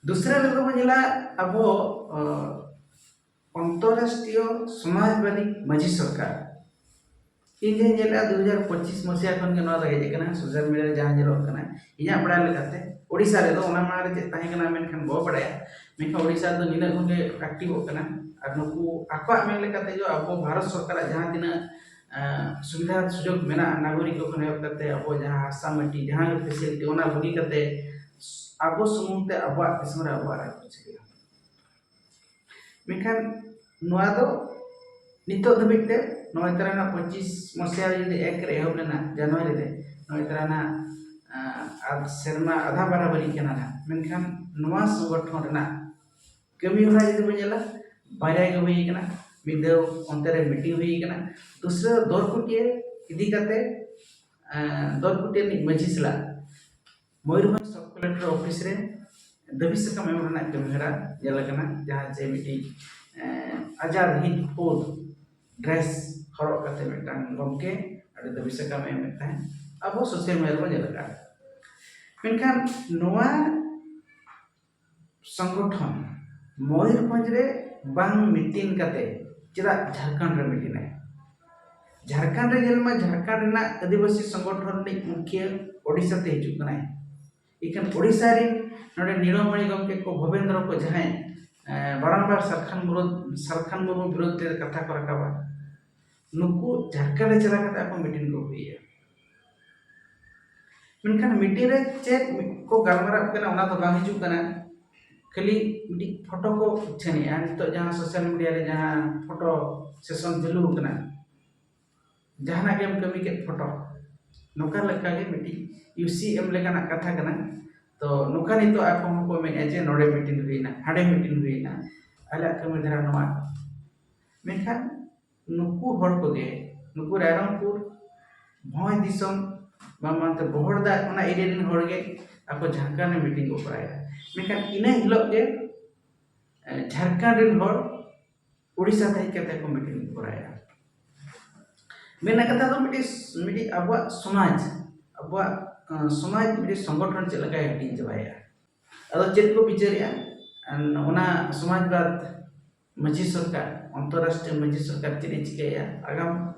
ᱫᱩᱥᱨᱟ ᱨᱮᱫᱚ ᱵᱚᱱ ᱧᱮᱞᱟ ᱟᱵᱚ, ᱚ, ᱚᱱᱛᱚᱨᱨᱟᱥᱴᱨᱤᱭᱚ ᱥᱚᱢᱟᱡᱽᱵᱟᱫᱤ ᱢᱟᱹᱡᱷᱤ ᱥᱚᱨᱠᱟᱨ᱾ ᱤᱧ ᱡᱟᱦᱟᱸᱧ ᱧᱮᱞᱮᱫᱼᱟ, ᱫᱩ ᱦᱟᱡᱟᱨ ᱯᱚᱸᱪᱤᱥ ᱢᱟᱥᱤᱦᱟ ᱠᱷᱚᱱ ᱜᱮ ᱱᱚᱣᱟ ᱫᱚ ᱦᱮᱡ ᱟᱠᱟᱱᱟ, social media ᱨᱮ ᱡᱟᱦᱟᱸ ᱧᱮᱞᱚᱜ ᱠᱟᱱᱟ᱾ ᱤᱧᱟᱹᱜ ᱵᱟᱲᱟᱭ ᱞᱮᱠᱟᱛᱮ ᱳᱰᱤᱥᱟ ᱨᱮᱫᱚ, ᱚᱱᱟ ᱢᱟᱲᱟᱝ ᱨᱮ ᱪᱮᱫ ᱛᱟᱦᱮᱸ ᱠᱟᱱᱟ ᱢᱮᱱᱠᱷᱟᱱ ᱵᱟᱵᱚ ᱵᱟᱲᱟᱭᱟ, ᱢᱮᱱᱠᱷᱟᱱ ᱳᱰᱤᱥᱟ ᱨᱮᱫᱚ ᱱᱤᱱᱟᱹᱜ ᱠᱷᱚᱱ ᱜᱮ activeᱚᱜ ᱠᱟᱱᱟ᱾ ᱟᱨ ᱱᱩᱠᱩ ᱟᱠᱚᱣᱟᱜ ᱢᱮᱱ ᱞᱮᱠᱟᱛᱮ ᱡᱚ ᱟᱵᱚ ᱵᱷᱟᱨᱚᱛ ᱥᱚᱨᱠᱟᱨᱟᱜ ᱡᱟᱦᱟᱸ ᱛᱤᱱᱟᱹᱜ, ᱟᱸ, ᱥᱩᱵᱤᱫᱷᱟ ᱥᱩᱡᱳᱜᱽ ᱢᱮᱱᱟᱜᱼᱟ, ᱱᱟᱜᱚᱨᱤᱠ ᱠᱚ ᱠᱷᱚᱱ ᱮᱦᱚᱵ ᱠᱟᱛᱮ ᱟᱵᱚ ᱡᱟᱦᱟᱸ ᱦᱟᱥᱟ ᱢᱟᱹᱴᱤ, ᱡᱟᱦᱟᱸ ᱜᱮ facility, ᱚᱱᱟ ᱵᱟᱹᱜᱤ ᱠᱟᱛᱮ ᱟᱵᱚ ᱥᱩᱢᱩᱝ ᱛᱮ ᱟᱵᱚᱣᱟᱜ ᱫᱤᱥᱚᱢ ᱨᱮ ᱟᱵᱚᱣᱟᱜ ᱨᱟᱡᱽ ᱠᱚ ᱪᱟᱹᱞᱩᱭᱟ᱾ ᱢᱮᱱᱠᱷᱟᱱ ᱱᱚᱣᱟ ᱫᱚ ᱱᱤᱛᱚᱜ ᱫᱷᱟᱹᱵᱤᱡ ᱛᱮ ᱱᱚᱜᱼᱚᱭ ᱛᱟᱨᱟ ᱨᱮᱱᱟᱜ ᱯᱚᱸᱪᱤᱥ ᱢᱟᱥᱤᱦᱟ ᱨᱮ ᱡᱩᱫᱤ ᱮᱠ ᱨᱮ ᱮᱦᱚᱵ ᱞᱮᱱᱟ, ᱡᱟᱱᱩᱣᱟᱨᱤ ᱨᱮ, ᱱᱚᱜᱼᱚᱭ ᱛᱟᱨᱟ ᱨᱮᱱᱟᱜ, ᱟᱸ, ᱟᱨ ᱥᱮᱨᱢᱟ ᱟᱫᱷᱟ ᱵᱟᱨᱟᱵᱟᱨᱤ ᱠᱟᱱᱟ ᱱᱟᱜ᱾ ᱢᱮᱱᱠᱷᱟᱱ ᱱᱚᱣᱟ ᱥᱚᱝᱜᱚᱴᱷᱚᱱ ᱨᱮᱱᱟᱜ ᱠᱟᱹᱢᱤ ᱦᱚᱨᱟ ᱡᱩᱫᱤ ᱵᱚᱱ ᱧᱮᱞᱟ, ᱵᱟᱨᱭᱟ ᱜᱮ ᱦᱩᱭ ᱠᱟᱱᱟ᱾ ᱢᱤᱫ ᱫᱷᱟᱣ ᱚᱱᱛᱮ ᱨᱮ meeting ᱦᱩᱭ ᱠᱟᱱᱟ, ᱫᱩᱥᱨᱟᱹ ᱫᱚᱨᱠᱩᱴᱤᱭᱟᱹ ᱤᱫᱤ ᱠᱟᱛᱮ, ᱟᱸ, ᱫᱚᱨᱠᱩᱴᱤᱭᱟᱹ ᱨᱤᱱᱤᱡ ᱢᱟᱹᱡᱷᱤ ᱥᱟᱞᱟᱜ ᱢᱚᱭᱩᱨᱵᱷᱚᱸᱡᱽ sub collector office ᱨᱮ ᱫᱟᱹᱵᱤ ᱥᱟᱠᱟᱢ ᱮᱢ ᱨᱮᱱᱟᱜ ᱠᱟᱹᱢᱤ ᱦᱚᱨᱟ ᱧᱮᱞ ᱟᱠᱟᱱᱟ, ᱡᱟᱦᱟᱸ ᱪᱮ ᱢᱤᱫᱴᱤᱡ, ᱮᱸ, ᱟᱡᱟᱫ ᱦᱤᱱᱫ ᱯᱷᱳᱡᱽ dress ᱦᱚᱨᱚᱜ ᱠᱟᱛᱮ ᱢᱤᱫᱴᱟᱝ ᱜᱚᱢᱠᱮ ᱟᱹᱰᱤ ᱫᱟᱹᱵᱤ ᱥᱟᱠᱟᱢ ᱮ ᱮᱢᱮᱫ ᱛᱟᱦᱮᱸᱫ, ᱟᱵᱚ social media ᱨᱮᱵᱚᱱ ᱧᱮᱞ ᱟᱠᱟᱫᱼᱟ᱾ ᱢᱮᱱᱠᱷᱟᱱ ᱱᱚᱣᱟ ᱥᱚᱝᱜᱚᱴᱷᱚᱱ ᱢᱚᱭᱩᱨᱵᱷᱚᱸᱡᱽ ᱨᱮ ᱵᱟᱝ meeting ᱠᱟᱛᱮ ᱪᱮᱫᱟᱜ ᱡᱷᱟᱲᱠᱷᱚᱸᱰ ᱨᱮ meeting ᱟᱭ? ᱡᱷᱟᱲᱠᱷᱚᱸᱰ ᱨᱮ ᱧᱮᱞ ᱢᱟ, ᱡᱷᱟᱲᱠᱷᱚᱸᱰ ᱨᱮᱱᱟᱜ ᱟᱹᱫᱤᱵᱟᱹᱥᱤ ᱥᱚᱝᱜᱚᱴᱷᱚᱱ ᱨᱤᱱᱤᱡ ᱢᱩᱠᱷᱤᱭᱟᱹ ᱳᱰᱤᱥᱟ ᱛᱮ ᱦᱤᱡᱩᱜ ᱠᱟᱱᱟᱭ᱾ ᱤᱠᱷᱟᱹᱱ ᱳᱰᱤᱥᱟ ᱨᱤᱱ ᱱᱚᱰᱮ ᱱᱤᱲᱚᱢᱚᱬᱤ ᱜᱚᱢᱠᱮ ᱠᱚ, ᱵᱷᱚᱵᱮᱱᱫᱨᱚ ᱠᱚ, ᱡᱟᱦᱟᱸᱭ, ᱮ, ᱵᱟᱨᱟᱢᱵᱟᱨ ᱥᱟᱨᱠᱷᱟᱱ ᱢᱩᱨᱢᱩ, ᱥᱟᱨᱠᱷᱟᱱ ᱢᱩᱨᱢᱩ ᱵᱤᱨᱩᱫᱷ ᱛᱮ ᱠᱟᱛᱷᱟ ᱠᱚ ᱨᱟᱠᱟᱵᱟ, ᱱᱩᱠᱩ ᱡᱷᱟᱲᱠᱷᱚᱸᱰ ᱨᱮ ᱪᱟᱞᱟᱣ ᱠᱟᱛᱮ ᱟᱠᱚ meeting ᱠᱚ ᱦᱩᱭᱮᱜᱼᱟ᱾ ᱢᱮᱱᱠᱷᱟᱱ meeting ᱨᱮ ᱪᱮᱫ ᱠᱚ ᱜᱟᱞᱢᱟᱨᱟᱣ ᱠᱟᱱᱟ, ᱚᱱᱟ ᱫᱚ ᱵᱟᱝ ᱦᱤᱡᱩᱜ ᱠᱟᱱᱟ᱾ ᱠᱷᱟᱹᱞᱤ ᱢᱤᱫᱴᱤᱡ photo ᱠᱚ ᱩᱪᱷᱟᱹᱱᱮᱜᱼᱟ᱾ ᱱᱤᱛᱚᱜ ᱡᱟᱦᱟᱸ social media ᱨᱮ ᱡᱟᱦᱟᱸ photo session ᱪᱟᱹᱞᱩ ᱟᱠᱟᱱᱟ, ᱡᱟᱦᱟᱱᱟᱜ ᱜᱮᱢ ᱠᱟᱹᱢᱤ ᱠᱮᱫ, photo, ᱱᱚᱝᱠᱟ ᱞᱮᱠᱟᱜᱮ ᱢᱤᱫᱴᱤᱡ ᱭᱩᱥᱤ ᱮᱢ ᱞᱮᱠᱟᱱᱟᱜ ᱠᱟᱛᱷᱟ ᱠᱟᱱᱟ᱾ ᱛᱚ ᱱᱚᱝᱠᱟ ᱱᱤᱛᱚᱜ ᱟᱠᱚ ᱦᱚᱸᱠᱚ ᱢᱮᱱᱮᱫᱼᱟ ᱡᱮ ᱱᱚᱰᱮ meeting ᱦᱩᱭᱱᱟ, ᱦᱟᱸᱰᱮ meeting ᱦᱩᱭᱱᱟ, ᱟᱞᱮᱭᱟᱜ ᱠᱟᱹᱢᱤ ᱫᱷᱟᱨᱟ ᱱᱚᱣᱟ᱾ ᱢᱮᱱᱠᱷᱟᱱ ᱱᱩᱠᱩ ᱦᱚᱲ ᱠᱚᱜᱮ, ᱱᱩᱠᱩ ᱨᱟᱭᱨᱚᱝᱯᱩᱨ ᱵᱷᱚᱸᱡᱽ ᱫᱤᱥᱚᱢ, ᱵᱟᱝ ᱢᱮᱱᱛᱮ ᱵᱚᱦᱚᱲᱫᱟ, ᱚᱱᱟ area ᱨᱮᱱ ᱦᱚᱲ ᱜᱮ ᱟᱠᱚ ᱡᱷᱟᱲᱠᱷᱚᱸᱰ ᱨᱮ meeting ᱠᱚ ᱠᱚᱨᱟᱣᱮᱫᱼᱟ᱾ ᱢᱮᱱᱠᱷᱟᱱ ᱤᱱᱟᱹ ᱦᱤᱞᱳᱜ ᱜᱮ, ᱮ, ᱡᱷᱟᱲᱠᱷᱚᱸᱰ ᱨᱮᱱ ᱦᱚᱲ ᱩᱲᱤᱥᱥᱟ ᱛᱮ ᱦᱮᱡ ᱠᱟᱛᱮ ᱠᱚ ᱢᱤᱴᱤᱝ ᱠᱚᱨᱟᱣᱮᱫᱼᱟ᱾ ᱢᱮᱱᱟᱜ ᱠᱟᱛᱷᱟ ᱫᱚ ᱢᱤᱫᱴᱤᱡ ᱢᱤᱫᱴᱤᱡ ᱟᱵᱚᱣᱟᱜ ᱥᱚᱢᱟᱡᱽ, ᱟᱵᱚᱣᱟᱜ ᱥᱚᱢᱟᱡᱽ ᱢᱤᱫᱴᱤᱡ ᱥᱚᱝᱜᱚᱴᱷᱚᱱ ᱪᱮᱫ ᱞᱮᱠᱟᱭ ᱦᱟᱹᱴᱤᱧ ᱪᱟᱵᱟᱭᱮᱫᱼᱟ᱾ ᱟᱫᱚ ᱪᱮᱫ ᱠᱚ ᱵᱤᱪᱟᱹᱨᱮᱫᱼᱟ? ᱚᱱᱟ ᱥᱚᱢᱟᱡᱽᱵᱟᱫ ᱢᱟᱹᱡᱷᱤ ᱥᱚᱨᱠᱟᱨ, ᱚᱱᱛᱚᱨᱨᱟᱥᱴᱨᱤᱭᱚ ᱢᱟᱹᱡᱷᱤ ᱥᱚᱨᱠᱟᱨ ᱪᱮᱫ ᱮ ᱪᱤᱠᱟᱹᱭᱮᱫᱼᱟ? ᱟᱜᱟᱢ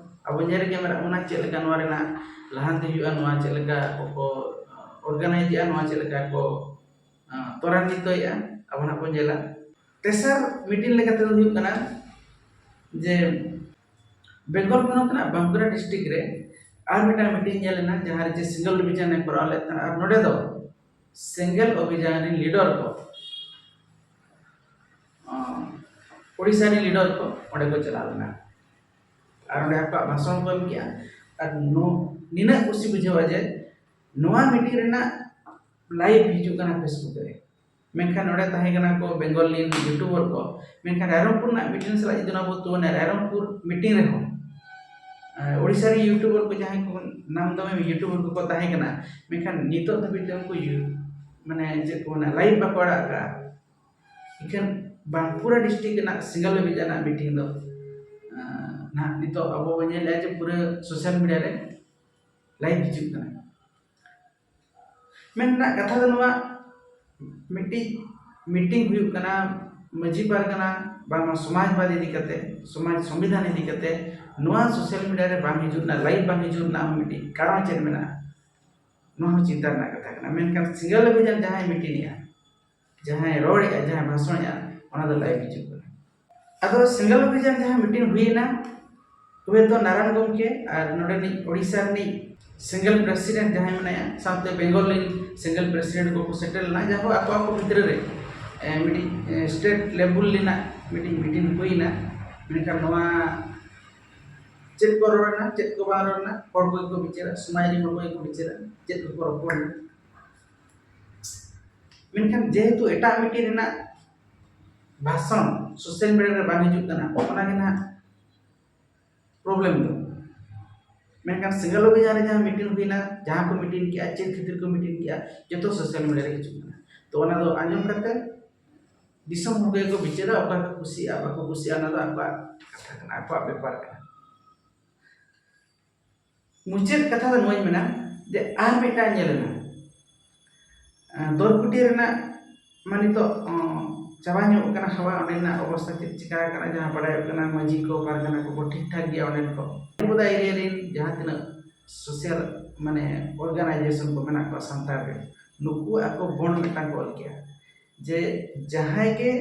ᱟᱵᱚ ᱧᱮᱞ ᱨᱮᱜᱮ ᱢᱮᱱᱟᱜ ᱵᱚᱱᱟ, ᱪᱮᱫ ᱞᱮᱠᱟ ᱱᱚᱣᱟ ᱨᱮᱱᱟᱜ ᱞᱟᱦᱟᱱᱛᱤ ᱦᱩᱭᱩᱜᱼᱟ, ᱱᱚᱣᱟ ᱪᱮᱫ ᱞᱮᱠᱟ ᱠᱚ ᱚᱨᱜᱟᱱᱟᱭᱤᱡᱮᱜᱼᱟ, ᱱᱚᱣᱟ ᱪᱮᱫ ᱞᱮᱠᱟ ᱠᱚ ᱛᱚᱨᱟᱱᱤᱛᱚᱭᱮᱫᱼᱟ, ᱟᱵᱚ ᱱᱟᱜ ᱵᱚᱱ ᱧᱮᱞᱟ᱾ ᱛᱮᱥᱟᱨ ᱢᱤᱴᱤᱝ ᱞᱮᱠᱟᱛᱮ ᱫᱚ ᱦᱩᱭᱩᱜ ᱠᱟᱱᱟ ᱡᱮ ᱵᱮᱝᱜᱚᱞ ᱯᱚᱱᱚᱛ ᱨᱮᱱᱟᱜ ᱵᱟᱸᱠᱩᱲᱟ ᱰᱤᱥᱴᱨᱤᱠᱴ ᱨᱮ ᱟᱨ ᱢᱤᱫᱴᱟᱝ ᱢᱤᱴᱤᱝ ᱧᱮᱞ ᱮᱱᱟ, ᱡᱟᱦᱟᱸ ᱨᱮ ᱡᱮ ᱥᱮᱸᱜᱮᱞ ᱚᱵᱷᱤᱡᱟᱱ ᱮ ᱠᱚᱨᱟᱣ ᱞᱮᱫ ᱛᱟᱦᱮᱸᱱᱟ᱾ ᱟᱨ ᱱᱚᱰᱮ ᱫᱚ ᱥᱮᱸᱜᱮᱞ ᱚᱵᱷᱤᱡᱟᱱ ᱨᱮᱱ ᱞᱤᱰᱟᱨ ᱠᱚ, ᱳᱰᱤᱥᱟ ᱨᱮᱱ ᱞᱤᱰᱟᱨ ᱠᱚ ᱚᱸᱰᱮ ᱠᱚ ᱪᱟᱞᱟᱣ ᱞᱮᱱᱟ ᱟᱨ ᱚᱸᱰᱮ ᱟᱠᱚᱣᱟᱜ ᱵᱷᱟᱥᱚᱱ ᱠᱚ ᱮᱢ ᱠᱮᱜᱼᱟ᱾ ᱟᱨ ᱱᱤᱱᱟᱹᱜ ᱠᱩᱥᱤ ᱵᱩᱡᱷᱟᱹᱣᱟ ᱡᱮ ᱱᱚᱣᱟ ᱢᱤᱴᱤᱝ ᱨᱮᱱᱟᱜ ᱞᱟᱭᱤᱵᱷ ᱦᱤᱡᱩᱜ ᱠᱟᱱᱟ ᱯᱷᱮᱥᱵᱩᱠ ᱨᱮ᱾ ᱢᱮᱱᱠᱷᱟᱱ ᱱᱚᱰᱮ ᱛᱟᱦᱮᱸ ᱠᱟᱱᱟ ᱠᱚ ᱵᱮᱝᱜᱚᱞ ᱨᱮᱱ ᱤᱭᱩᱴᱩᱵᱟᱨ ᱠᱚ, ᱢᱮᱱᱠᱷᱟᱱ ᱨᱟᱭᱨᱚᱝᱯᱩᱨ ᱨᱮᱱᱟᱜ ᱢᱤᱴᱤᱝ ᱥᱟᱞᱟᱜ ᱡᱩᱫᱤ ᱱᱚᱣᱟ ᱵᱚ ᱛᱩᱞᱚᱱᱟᱭᱟ, ᱨᱟᱭᱨᱚᱝᱯᱩᱨ ᱢᱤᱴᱤᱝ ᱨᱮᱦᱚᱸ ᱳᱰᱤᱥᱟ ᱨᱮᱱ ᱤᱭᱩᱴᱩᱵᱟᱨ ᱠᱚ, ᱡᱟᱦᱟᱸᱭ ᱠᱚ ᱱᱟᱢ ᱫᱟᱢᱤ ᱤᱭᱩᱴᱩᱵᱟᱨ ᱠᱚᱠᱚ ᱛᱟᱦᱮᱸ ᱠᱟᱱᱟ, ᱢᱮᱱᱠᱷᱟᱱ ᱱᱤᱛᱚᱜ ᱫᱷᱟᱹᱵᱤᱡ ᱛᱮ ᱩᱱᱠᱩ ᱢᱟᱱᱮ ᱪᱮᱫ ᱠᱚ ᱢᱮᱱᱟ, ᱞᱟᱭᱤᱵᱷ ᱵᱟᱠᱚ ᱟᱲᱟᱜ ᱟᱠᱟᱫᱼᱟ᱾ ᱮᱱᱠᱷᱟᱱ ᱵᱟᱸᱠᱩᱲᱟ ᱰᱤᱥᱴᱨᱤᱠᱴ ᱨᱮᱱᱟᱜ ᱥᱮᱸᱜᱮᱞ ᱚᱵᱷᱤᱡᱟᱱ ᱨᱮᱱᱟᱜ ᱢᱤᱴᱤᱝ ᱫᱚ ᱱᱟᱦᱟᱜ ᱱᱤᱛᱚᱜ ᱟᱵᱚ ᱵᱚᱱ ᱧᱮᱞᱮᱫᱼᱟ ᱡᱮ ᱯᱩᱨᱟᱹ ᱥᱳᱥᱟᱞ ᱢᱤᱰᱤᱭᱟ ᱨᱮ ᱞᱟᱭᱤᱵᱷ ᱦᱤᱡᱩᱜ ᱠᱟᱱᱟ᱾ ᱢᱮᱱ ᱨᱮᱱᱟᱜ ᱠᱟᱛᱷᱟ ᱫᱚ ᱱᱚᱣᱟ, ᱢᱤᱫᱴᱤᱡ ᱢᱤᱴᱤᱝ ᱦᱩᱭᱩᱜ ᱠᱟᱱᱟ ᱢᱟᱹᱡᱷᱤ ᱯᱟᱨᱜᱟᱱᱟ ᱵᱟᱝᱢᱟ ᱥᱚᱢᱟᱡᱽᱵᱟᱫᱽ ᱤᱫᱤ ᱠᱟᱛᱮ, ᱥᱚᱢᱟᱡᱽ ᱥᱚᱝᱵᱤᱫᱷᱟᱱ ᱤᱫᱤ ᱠᱟᱛᱮ, ᱱᱚᱣᱟ ᱥᱳᱥᱟᱞ ᱢᱤᱰᱤᱭᱟ ᱨᱮ ᱵᱟᱝ ᱦᱤᱡᱩᱜ ᱨᱮᱱᱟᱜ, ᱞᱟᱭᱤᱵᱷ ᱵᱟᱝ ᱦᱤᱡᱩᱜ ᱨᱮᱱᱟᱜ ᱦᱚᱸ ᱢᱤᱫᱴᱤᱡ ᱠᱟᱨᱚᱱ ᱪᱮᱫ ᱢᱮᱱᱟᱜᱼᱟ? ᱱᱚᱣᱟ ᱦᱚᱸ ᱪᱤᱱᱛᱟ ᱨᱮᱱᱟᱜ ᱠᱟᱛᱷᱟ ᱠᱟᱱᱟ᱾ ᱢᱮᱱᱠᱷᱟᱱ ᱥᱮᱸᱜᱮᱞ ᱚᱵᱷᱤᱡᱟᱱ ᱡᱟᱦᱟᱸᱭ ᱢᱤᱴᱤᱝᱮᱜᱼᱟ, ᱡᱟᱦᱟᱸᱭ ᱨᱚᱲᱮᱜᱼᱟ, ᱡᱟᱦᱟᱸᱭ ᱵᱷᱟᱥᱚᱱᱮᱜᱼᱟ, ᱚᱱᱟ ᱫᱚ ᱞᱟᱭᱤᱵᱷ ᱦᱤᱡᱩᱜ ᱠᱟᱱᱟ᱾ ᱟᱫᱚ ᱥᱮᱸᱜᱮᱞ ᱚᱵᱷᱤᱡᱟᱱ ᱡᱟᱦᱟᱸ ᱢᱤᱴᱤᱝ ᱦᱩᱭᱮᱱᱟ, ᱛᱚᱵᱮ ᱛᱚ ᱱᱟᱨᱟᱭᱚᱱ ᱜᱚᱢᱠᱮ ᱟᱨ ᱱᱚᱰᱮᱱᱤᱡ ᱳᱰᱤᱥᱟ ᱨᱤᱱᱤᱡ ᱥᱮᱸᱜᱮᱞ ᱯᱨᱮᱥᱤᱰᱮᱱᱴ ᱡᱟᱦᱟᱸᱭ ᱢᱮᱱᱟᱭᱟ, ᱥᱟᱶᱛᱮ ᱵᱮᱝᱜᱚᱞ ᱨᱤᱱ ᱥᱮᱸᱜᱮᱞ ᱯᱨᱮᱥᱤᱰᱮᱱᱴ ᱠᱚᱠᱚ ᱥᱮᱴᱮᱨ ᱞᱮᱱᱟ, ᱡᱟᱦᱟᱸ ᱟᱠᱚ ᱟᱠᱚ ᱵᱷᱤᱛᱨᱤ ᱨᱮ ᱮ, ᱢᱤᱫᱴᱤᱡ ᱮ, ᱥᱴᱮᱴ ᱞᱮᱵᱩᱞ ᱨᱮᱱᱟᱜ ᱢᱤᱫᱴᱤᱡ ᱢᱤᱴᱤᱝ ᱦᱩᱭᱮᱱᱟ᱾ ᱢᱮᱱᱠᱷᱟᱱ ᱱᱚᱣᱟ ᱪᱮᱫ ᱠᱚ ᱨᱚᱲ ᱮᱱᱟ, ᱪᱮᱫ ᱠᱚ ᱵᱟᱝ ᱨᱚᱲ ᱮᱱᱟ, ᱦᱚᱲ ᱠᱚᱜᱮ ᱠᱚ ᱵᱤᱪᱟᱹᱨᱟ, ᱥᱚᱢᱟᱡᱽ ᱨᱮᱱ ᱦᱚᱲ ᱠᱚᱜᱮ ᱠᱚ ᱵᱤᱪᱟᱹᱨᱟ, ᱪᱮᱫ ᱠᱚᱠᱚ ᱨᱚᱯᱚᱲ ᱮᱱᱟ᱾ ᱢᱮᱱᱠᱷᱟᱱ ᱡᱮᱦᱮᱛᱩ ᱮᱴᱟᱜ ᱢᱤᱴᱤᱝ ᱨᱮᱱᱟᱜ ᱵᱷᱟᱥᱚᱱ ᱥᱳᱥᱟᱞ ᱢᱤᱰᱤᱭᱟ ᱨᱮ ᱵᱟᱝ ᱦᱤᱡᱩᱜ ᱠᱟᱱᱟ, ᱚᱱᱟ ᱜᱮ ᱱᱟᱦᱟᱜ ᱯᱨᱚᱵᱞᱮᱢ ᱫᱚ᱾ ᱢᱮᱱᱠᱷᱟᱱ ᱥᱮᱸᱜᱮᱞ ᱚᱵᱷᱤᱡᱟᱱ ᱨᱮ ᱡᱟᱦᱟᱸ ᱢᱤᱴᱤᱝ ᱦᱩᱭᱱᱟ, ᱡᱟᱦᱟᱸ ᱠᱚ ᱢᱤᱴᱤᱝ ᱠᱮᱜᱼᱟ, ᱪᱮᱫ ᱠᱷᱟᱹᱛᱤᱨ ᱠᱚ ᱢᱤᱴᱤᱝ ᱠᱮᱜᱼᱟ, ᱡᱚᱛᱚ ᱥᱳᱥᱟᱞ ᱢᱤᱰᱤᱭᱟ ᱨᱮ ᱦᱤᱡᱩᱜ ᱠᱟᱱᱟ᱾ ᱛᱚ ᱚᱱᱟ ᱫᱚ ᱟᱸᱡᱚᱢ ᱠᱟᱛᱮ ᱫᱤᱥᱚᱢ ᱦᱚᱲ ᱜᱮᱠᱚ ᱵᱤᱪᱟᱹᱨᱟ, ᱚᱠᱟ ᱠᱚ ᱠᱩᱥᱤᱭᱟᱜᱼᱟ, ᱵᱟᱠᱚ ᱠᱩᱥᱤᱭᱟᱜᱼᱟ, ᱚᱱᱟ ᱫᱚ ᱟᱠᱚᱣᱟᱜ ᱠᱟᱛᱷᱟ ᱠᱟᱱᱟ, ᱟᱠᱚᱣᱟᱜ ᱵᱮᱯᱟᱨ ᱠᱟᱱᱟ᱾ ᱢᱩᱪᱟᱹᱫ ᱠᱟᱛᱷᱟ ᱫᱚ ᱱᱚᱣᱟᱧ ᱢᱮᱱᱟ ᱡᱮ ᱟᱨ ᱢᱤᱫᱴᱟᱝ ᱧᱮᱞ ᱮᱱᱟ, ᱟᱸ, ᱫᱚᱨᱠᱩᱴᱤ ᱨᱮᱱᱟᱜ ᱢᱟ ᱱᱤᱛᱚᱜ, ᱚᱸ, ᱪᱟᱵᱟ ᱧᱚᱜ ᱠᱟᱱᱟ ᱦᱟᱣᱟ, ᱚᱸᱰᱮᱱᱟᱜ ᱚᱵᱚᱥᱛᱟ ᱪᱮᱫ ᱪᱤᱠᱟ ᱟᱠᱟᱱᱟ, ᱡᱟᱦᱟᱸ ᱵᱟᱲᱟᱭᱚᱜ ᱠᱟᱱᱟ ᱢᱟᱹᱡᱷᱤ ᱠᱚ ᱯᱟᱨᱜᱟᱱᱟ ᱠᱚᱠᱚ ᱴᱷᱤᱠ ᱴᱷᱟᱠ ᱜᱮᱭᱟ ᱚᱸᱰᱮᱱ ᱠᱚ᱾ ᱵᱟᱨᱤᱯᱟᱫᱟ ᱮᱨᱤᱭᱟ ᱨᱮᱱ ᱡᱟᱦᱟᱸ ᱛᱤᱱᱟᱹᱜ ᱥᱳᱥᱟᱞ ᱢᱟᱱᱮ ᱚᱨᱜᱟᱱᱟᱭᱡᱮᱥᱚᱱ ᱠᱚ ᱢᱮᱱᱟᱜ ᱠᱚᱣᱟ ᱥᱟᱱᱛᱟᱲ ᱨᱮ, ᱱᱩᱠᱩ ᱟᱠᱚ ᱵᱚᱱᱰ ᱢᱤᱫᱴᱟᱝ ᱠᱚ ᱚᱞ ᱠᱮᱜᱼᱟ ᱡᱮ ᱡᱟᱦᱟᱸᱭ ᱜᱮ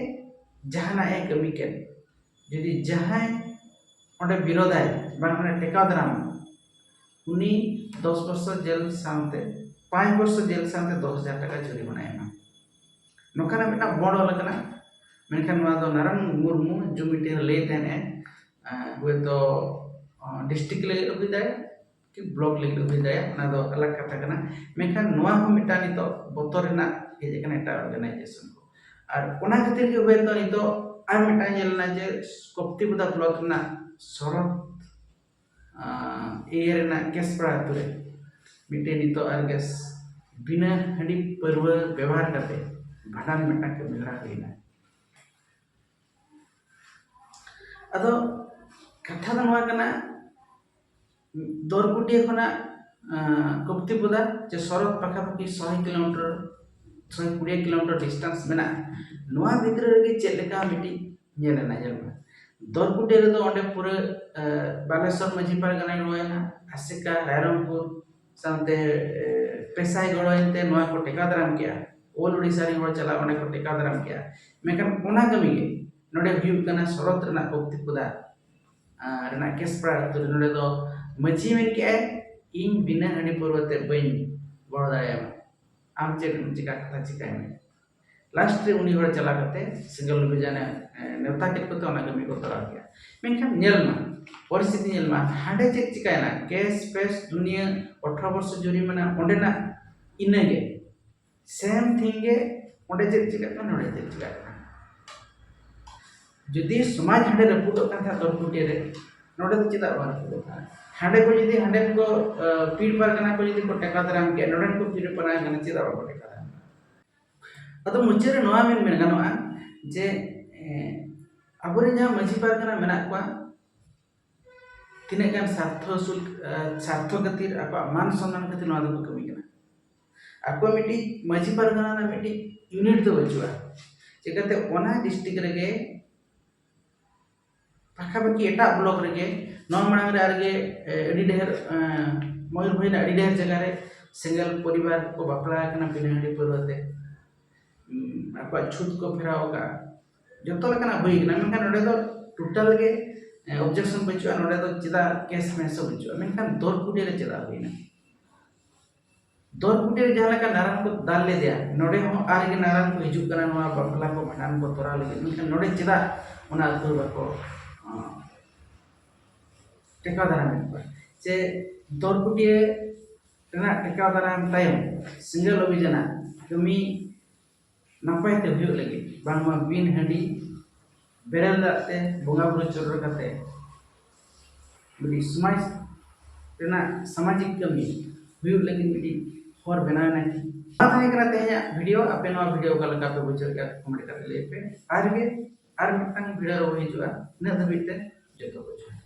ᱡᱟᱦᱟᱱᱟᱜ ᱮ ᱠᱟᱹᱢᱤ ᱠᱮᱫ, ᱡᱩᱫᱤ ᱡᱟᱦᱟᱸᱭ ᱚᱸᱰᱮ ᱵᱤᱨᱳᱫᱟᱭ, ᱵᱟᱝ ᱚᱸᱰᱮ ᱴᱮᱠᱟᱣ ᱫᱟᱨᱟᱢ, ᱩᱱᱤ ᱫᱚᱥ ᱵᱚᱪᱷᱚᱨ ᱡᱮᱞ ᱥᱟᱶᱛᱮ, ᱯᱟᱸᱪ ᱵᱚᱪᱷᱚᱨ ᱡᱮᱞ ᱥᱟᱶᱛᱮ ᱫᱚᱥ ᱦᱟᱡᱟᱨ ᱴᱟᱠᱟ ᱡᱩᱨᱤᱢᱟᱱᱟ ᱮᱢᱟ᱾ ᱱᱚᱝᱠᱟᱱᱟᱜ ᱢᱤᱫᱴᱟᱝ ᱵᱚᱱᱰ ᱚᱞ ᱟᱠᱟᱱᱟ᱾ ᱢᱮᱱᱠᱷᱟᱱ ᱱᱚᱣᱟ ᱫᱚ ᱱᱟᱨᱟᱱ ᱢᱩᱨᱢᱩ ᱡᱩ ᱢᱤᱴᱤᱝ ᱨᱮ ᱞᱟᱹᱭ ᱛᱟᱦᱮᱸᱱ ᱮ, ᱟᱸ, ᱦᱚᱭᱛᱳ, ᱟᱸ, ᱰᱤᱥᱴᱨᱤᱠᱴ ᱞᱟᱹᱜᱤᱫ ᱦᱩᱭ ᱫᱟᱲᱮᱭᱟᱜᱼᱟ, ᱠᱤ ᱵᱞᱚᱠ ᱞᱟᱹᱜᱤᱫ ᱦᱩᱭ ᱫᱟᱲᱮᱭᱟᱜᱼᱟ, ᱚᱱᱟ ᱫᱚ ᱟᱞᱟᱜᱽ ᱠᱟᱛᱷᱟ ᱠᱟᱱᱟ᱾ ᱢᱮᱱᱠᱷᱟᱱ ᱱᱚᱣᱟ ᱦᱚᱸ ᱢᱤᱫᱴᱟᱝ ᱱᱤᱛᱚᱜ ᱵᱚᱛᱚᱨ ᱨᱮᱱᱟᱜ ᱦᱮᱡ ᱟᱠᱟᱱᱟ ᱮᱴᱟᱜ ᱚᱨᱜᱟᱱᱟᱭᱡᱮᱥᱚᱱ ᱠᱚ᱾ ᱟᱨ ᱚᱱᱟ ᱠᱷᱟᱹᱛᱤᱨ ᱜᱮ ᱦᱚᱭᱛᱳ ᱱᱤᱛᱚᱜ ᱟᱨ ᱢᱤᱫᱴᱟᱝ ᱧᱮᱞ ᱮᱱᱟ ᱡᱮ ᱠᱚᱯᱛᱤᱯᱚᱫᱟ ᱵᱞᱚᱠ ᱨᱮᱱᱟᱜ ᱥᱚᱨᱚᱛ, ᱟᱸ, ᱮᱨᱤᱭᱟ ᱨᱮᱱᱟᱜ ᱠᱮᱥᱯᱟᱲᱟ ᱟᱹᱛᱩ ᱨᱮ ᱢᱤᱫᱴᱮᱱ ᱱᱤᱛᱚᱜ ᱟᱨ ᱜᱮᱥ ᱵᱤᱱᱟᱹ ᱦᱟᱺᱰᱤ ᱯᱟᱹᱨᱣᱟᱹ ᱵᱮᱣᱦᱟᱨ ᱠᱟᱛᱮ ᱵᱷᱟᱸᱰᱟᱱ ᱢᱤᱫᱴᱟᱝ ᱠᱟᱹᱢᱤ ᱦᱚᱨᱟ ᱦᱩᱭᱱᱟ᱾ ᱟᱫᱚ ᱠᱟᱛᱷᱟ ᱫᱚ ᱱᱚᱣᱟ ᱠᱟᱱᱟ, ᱫᱚᱨᱠᱩᱴᱤᱭᱟᱹ ᱠᱷᱚᱱᱟᱜ, ᱟᱸ, ᱠᱚᱯᱛᱤᱯᱚᱫᱟ ᱡᱮ ᱥᱚᱨᱚᱛ ᱯᱟᱠᱷᱟᱯᱟᱠᱷᱤ ᱥᱚᱭ ᱠᱤᱞᱳᱢᱤᱴᱟᱨ, ᱥᱚᱭ ᱠᱩᱲᱤ ᱠᱤᱞᱳᱢᱤᱴᱟᱨ ᱰᱤᱥᱴᱮᱱᱥ ᱢᱮᱱᱟᱜᱼᱟ᱾ ᱱᱚᱣᱟ ᱵᱷᱤᱛᱨᱤ ᱨᱮᱜᱮ ᱪᱮᱫ ᱞᱮᱠᱟ ᱢᱤᱫᱴᱤᱡ ᱧᱮᱞ ᱮᱱᱟ, ᱧᱮᱞ ᱢᱮ᱾ ᱫᱚᱨᱠᱩᱴᱤᱭᱟᱹ ᱨᱮᱫᱚ ᱚᱸᱰᱮ ᱯᱩᱨᱟᱹ, ᱟᱸ, ᱵᱟᱞᱮᱥᱚᱨ ᱢᱟᱹᱡᱷᱤ ᱯᱟᱨᱜᱟᱱᱟᱭ ᱜᱚᱲᱚᱭᱮᱱᱟ, ᱟᱥᱮᱠᱟ, ᱨᱟᱭᱨᱚᱝᱯᱩᱨ, ᱥᱟᱶᱛᱮ, ᱮ, ᱯᱮᱥᱟᱭ ᱜᱚᱲᱚᱭᱮᱱ ᱛᱮ ᱱᱚᱣᱟ ᱠᱚ ᱴᱮᱠᱟᱣ ᱫᱟᱨᱟᱢ ᱠᱮᱜᱼᱟ᱾ ᱚᱞ ᱳᱰᱤᱥᱟ ᱨᱮᱱ ᱦᱚᱲ ᱪᱟᱞᱟᱣ ᱚᱸᱰᱮ ᱠᱚ ᱴᱮᱠᱟᱣ ᱫᱟᱨᱟᱢ ᱠᱮᱜᱼᱟ᱾ ᱢᱮᱱᱠᱷᱟᱱ ᱚᱱᱟ ᱠᱟᱹᱢᱤ ᱜᱮ ᱱᱚᱰᱮ ᱦᱩᱭᱩᱜ ᱠᱟᱱᱟ, ᱥᱚᱨᱚᱛ ᱨᱮᱱᱟᱜ ᱠᱚᱯᱛᱤᱯᱚᱫᱟ, ᱟ, ᱨᱮᱱᱟᱜ ᱠᱮᱥᱯᱟᱲᱟ ᱟᱹᱛᱩ ᱨᱮ ᱱᱚᱰᱮ ᱫᱚ ᱢᱟᱹᱡᱷᱤ ᱢᱮᱱ ᱠᱮᱜᱼᱟᱭ, "ᱤᱧ ᱵᱤᱱᱟᱹ ᱦᱟᱺᱰᱤ ᱯᱟᱹᱨᱣᱟᱹ ᱛᱮ ᱵᱟᱹᱧ ᱜᱚᱲᱚ ᱫᱟᱲᱮᱭᱟᱢᱟ, ᱟᱢ ᱪᱮᱫ ᱮᱢ ᱪᱤᱠᱟ ᱠᱟᱛᱷᱟ ᱪᱤᱠᱟᱭ ᱢᱮ᱾" ᱞᱟᱥᱴ ᱨᱮ ᱩᱱᱤ ᱦᱚᱲ ᱪᱟᱞᱟᱣ ᱠᱟᱛᱮ ᱥᱮᱸᱜᱮᱞ ᱚᱵᱷᱤᱡᱟᱱᱮ, ᱮ, ᱱᱮᱣᱛᱟ ᱠᱮᱫ ᱠᱚᱛᱮ ᱚᱱᱟ ᱠᱟᱹᱢᱤ ᱠᱚ ᱛᱚᱨᱟᱣ ᱠᱮᱜᱼᱟ᱾ ᱢᱮᱱᱠᱷᱟᱱ ᱧᱮᱞ ᱢᱟ, ᱯᱚᱨᱤᱥᱛᱷᱤᱛᱤ ᱧᱮᱞ ᱢᱟ, ᱦᱟᱸᱰᱮ ᱪᱮᱫ ᱪᱤᱠᱟᱭᱮᱱᱟ? ᱠᱮᱥ ᱯᱮᱥ ᱫᱩᱱᱤᱭᱟᱹ ᱟᱴᱷᱨᱚ ᱵᱚᱨᱥᱚ ᱡᱩᱨᱤᱢᱟᱱᱟ ᱚᱸᱰᱮᱱᱟᱜ ᱤᱱᱟᱹᱜᱮ᱾ ᱥᱮᱢ ᱛᱷᱤᱝ ᱜᱮ ᱚᱸᱰᱮ ᱪᱮᱫ ᱪᱤᱠᱟᱹᱜ ᱠᱟᱱᱟ, ᱱᱚᱰᱮ ᱪᱮᱫ ᱪᱤᱠᱟᱹᱜ ᱠᱟᱱᱟ? ᱡᱩᱫᱤ ᱥᱚᱢᱟᱡᱽ ᱦᱟᱸᱰᱮ ᱨᱟᱹᱯᱩᱫᱚᱜ ᱠᱟᱱ ᱛᱟᱦᱮᱸᱫ ᱫᱚᱨᱠᱩᱴᱤᱭᱟᱹ ᱨᱮ, ᱱᱚᱰᱮ ᱫᱚ ᱪᱮᱫᱟᱜ ᱵᱟᱝ ᱨᱟᱹᱯᱩᱫᱚᱜ ᱠᱟᱱᱟ? ᱦᱟᱸᱰᱮ ᱠᱚ ᱡᱩᱫᱤ ᱦᱟᱸᱰᱮᱱ ᱠᱚ, ᱟ, ᱯᱤᱲ ᱯᱟᱨᱜᱟᱱᱟ ᱠᱚ ᱡᱩᱫᱤ ᱠᱚ ᱴᱮᱠᱟᱣ ᱫᱟᱨᱟᱢ ᱠᱮᱭᱟ, ᱱᱚᱰᱮᱱ ᱠᱚ ᱯᱤᱲ ᱯᱟᱨᱜᱟᱱᱟ ᱪᱮᱫᱟᱜ ᱵᱟᱠᱚ ᱴᱮᱠᱟᱣ ᱫᱟᱨᱟᱢ? ᱟᱫᱚ ᱢᱩᱪᱟᱹᱫ ᱨᱮ ᱱᱚᱣᱟ ᱢᱮᱱ, ᱢᱮᱱ ᱜᱟᱱᱚᱜᱼᱟ ᱡᱮ ᱟᱵᱚᱨᱮᱱ ᱡᱟᱦᱟᱸ ᱢᱟᱹᱡᱷᱤ ᱯᱟᱨᱜᱟᱱᱟ ᱢᱮᱱᱟᱜ ᱠᱚᱣᱟ, ᱛᱤᱱᱟᱹᱜ ᱜᱟᱱ ᱥᱟᱨᱛᱷᱚ ᱥᱩᱞ ᱥᱟᱨᱛᱷᱚ ᱠᱷᱟᱹᱛᱤᱨ, ᱟᱠᱚᱣᱟᱜ ᱢᱟᱱ ᱥᱚᱱᱢᱟᱱ ᱠᱷᱟᱹᱛᱤᱨ ᱱᱚᱣᱟ ᱫᱚᱠᱚ ᱠᱟᱹᱢᱤ ᱠᱟᱱᱟ᱾ ᱟᱠᱚ ᱢᱤᱫᱴᱤᱡ ᱢᱟᱹᱡᱷᱤ ᱯᱟᱨᱜᱟᱱᱟ ᱨᱮᱱᱟᱜ ᱢᱤᱫᱴᱤᱡ ᱤᱭᱩᱱᱤᱴ ᱫᱚ ᱵᱟᱹᱪᱩᱜᱼᱟ᱾ ᱪᱤᱠᱟᱹᱛᱮ ᱚᱱᱟ ᱰᱤᱥᱴᱨᱤᱠᱴ ᱨᱮᱜᱮ ᱯᱟᱠᱷᱟᱯᱟᱠᱷᱤ ᱮᱴᱟᱜ ᱵᱞᱚᱠ ᱨᱮᱜᱮ, ᱱᱚᱣᱟ ᱢᱟᱲᱟᱝ ᱨᱮ ᱟᱨᱜᱮ ᱟᱹᱰᱤ ᱰᱷᱮᱨ ᱢᱚᱭᱩᱨᱵᱷᱚᱸᱡᱽ ᱨᱮᱱᱟᱜ ᱟᱹᱰᱤ ᱰᱷᱮᱨ ᱡᱟᱭᱜᱟ ᱨᱮ ᱥᱮᱸᱜᱮᱞ ᱯᱚᱨᱤᱵᱟᱨ ᱠᱚ ᱵᱟᱯᱞᱟ ᱟᱠᱟᱱᱟ ᱵᱤᱱᱟᱹ ᱦᱟᱺᱰᱤ ᱯᱟᱹᱣᱨᱟᱹ ᱛᱮ᱾ ᱟᱠᱚᱣᱟᱜ ᱪᱷᱩᱛ ᱠᱚ ᱯᱷᱮᱨᱟᱣ ᱟᱠᱟᱫᱼᱟ, ᱡᱚᱛᱚ ᱞᱮᱠᱟᱱᱟᱜ ᱦᱩᱭ ᱠᱟᱱᱟ᱾ ᱢᱮᱱᱠᱷᱟᱱ ᱱᱚᱰᱮ ᱫᱚ ᱴᱳᱴᱟᱞ ᱜᱮ ᱚᱵᱡᱮᱠᱥᱚᱱ ᱵᱟᱹᱪᱩᱜᱼᱟ᱾ ᱱᱚᱰᱮ ᱫᱚ ᱪᱮᱫᱟᱜ ᱠᱮᱥ ᱢᱮᱥ ᱦᱚᱸ ᱵᱟᱹᱪᱩᱜᱼᱟ? ᱢᱮᱱᱠᱷᱟᱱ ᱫᱚᱨ ᱠᱩᱰᱤᱭᱟᱹ ᱨᱮ ᱪᱮᱫᱟᱜ ᱦᱩᱭᱱᱟ? ᱫᱚᱨ ᱠᱩᱰᱤᱭᱟᱹ ᱨᱮ ᱡᱟᱦᱟᱸ ᱞᱮᱠᱟ ᱱᱟᱨᱟᱱ ᱠᱚ ᱫᱟᱞ ᱞᱮᱫᱮᱭᱟ, ᱱᱚᱰᱮ ᱦᱚᱸ ᱟᱨᱜᱮ ᱱᱟᱨᱟᱱ ᱠᱚ ᱦᱤᱡᱩᱜ ᱠᱟᱱᱟ ᱱᱚᱣᱟ ᱵᱟᱯᱞᱟ ᱠᱚ ᱵᱷᱟᱸᱰᱟᱱ ᱠᱚ ᱛᱚᱨᱟᱣ ᱞᱟᱹᱜᱤᱫ᱾ ᱢᱮᱱᱠᱷᱟᱱ ᱱᱚᱰᱮ ᱪᱮᱫᱟᱜ ᱚᱱᱟ ᱟᱹᱛᱩ ᱵᱟᱠᱚ ᱴᱮᱠᱟᱣ ᱫᱟᱨᱟᱢᱮᱫ ᱠᱚᱣᱟ? ᱪᱮ ᱫᱚᱨ ᱠᱩᱰᱤᱭᱟᱹ ᱨᱮᱱᱟᱜ ᱴᱮᱠᱟᱣ ᱫᱟᱨᱟᱢ ᱛᱟᱭᱚᱢ ᱥᱮᱸᱜᱮᱞ ᱚᱵᱷᱤᱡᱟᱱᱟᱜ ᱠᱟᱹᱢᱤ ᱱᱟᱯᱟᱭ ᱛᱮ ᱦᱩᱭᱩᱜ ᱞᱟᱹᱜᱤᱫ, ᱵᱟᱝᱢᱟ ᱵᱤᱱ ᱦᱟᱺᱰᱤ ᱵᱮᱨᱮᱞ ᱫᱟᱜ ᱛᱮ ᱵᱚᱸᱜᱟ ᱵᱩᱨᱩ ᱪᱚᱰᱚᱨ ᱠᱟᱛᱮ ᱢᱤᱫᱴᱤᱡ ᱥᱚᱢᱟᱡᱽ ᱨᱮᱱᱟᱜ ᱥᱟᱢᱟᱡᱤᱠ ᱠᱟᱹᱢᱤ ᱦᱩᱭᱩᱜ ᱞᱟᱹᱜᱤᱫ ᱢᱤᱫᱴᱤᱡ ᱦᱚᱨ ᱵᱮᱱᱟᱣ ᱮᱱᱟ᱾ ᱱᱚᱣᱟ ᱛᱟᱦᱮᱸ ᱠᱟᱱᱟ ᱛᱮᱦᱮᱧᱟᱜ ᱵᱷᱤᱰᱤᱭᱳ᱾ ᱟᱯᱮ ᱱᱚᱣᱟ ᱵᱷᱤᱰᱤᱭᱳ ᱚᱠᱟ ᱞᱮᱠᱟ ᱯᱮ ᱵᱩᱡᱷᱟᱹᱣ ᱠᱮᱫᱟ, ᱠᱚᱢᱮᱱᱴ ᱠᱟᱛᱮ ᱞᱟᱹᱭ ᱯᱮ᱾ ᱟᱨ ᱜᱮ ᱟᱨ ᱢᱤᱫᱴᱟᱝ ᱵᱷᱤᱰᱤᱭᱳ ᱨᱮᱵᱚ ᱦᱤᱡᱩᱜᱼᱟ᱾ ᱤᱱᱟᱹᱜ ᱫᱷᱟᱹᱵᱤᱡ ᱛᱮ ᱡᱚᱛᱚ ᱠᱚ ᱡᱚᱦᱟᱨ᱾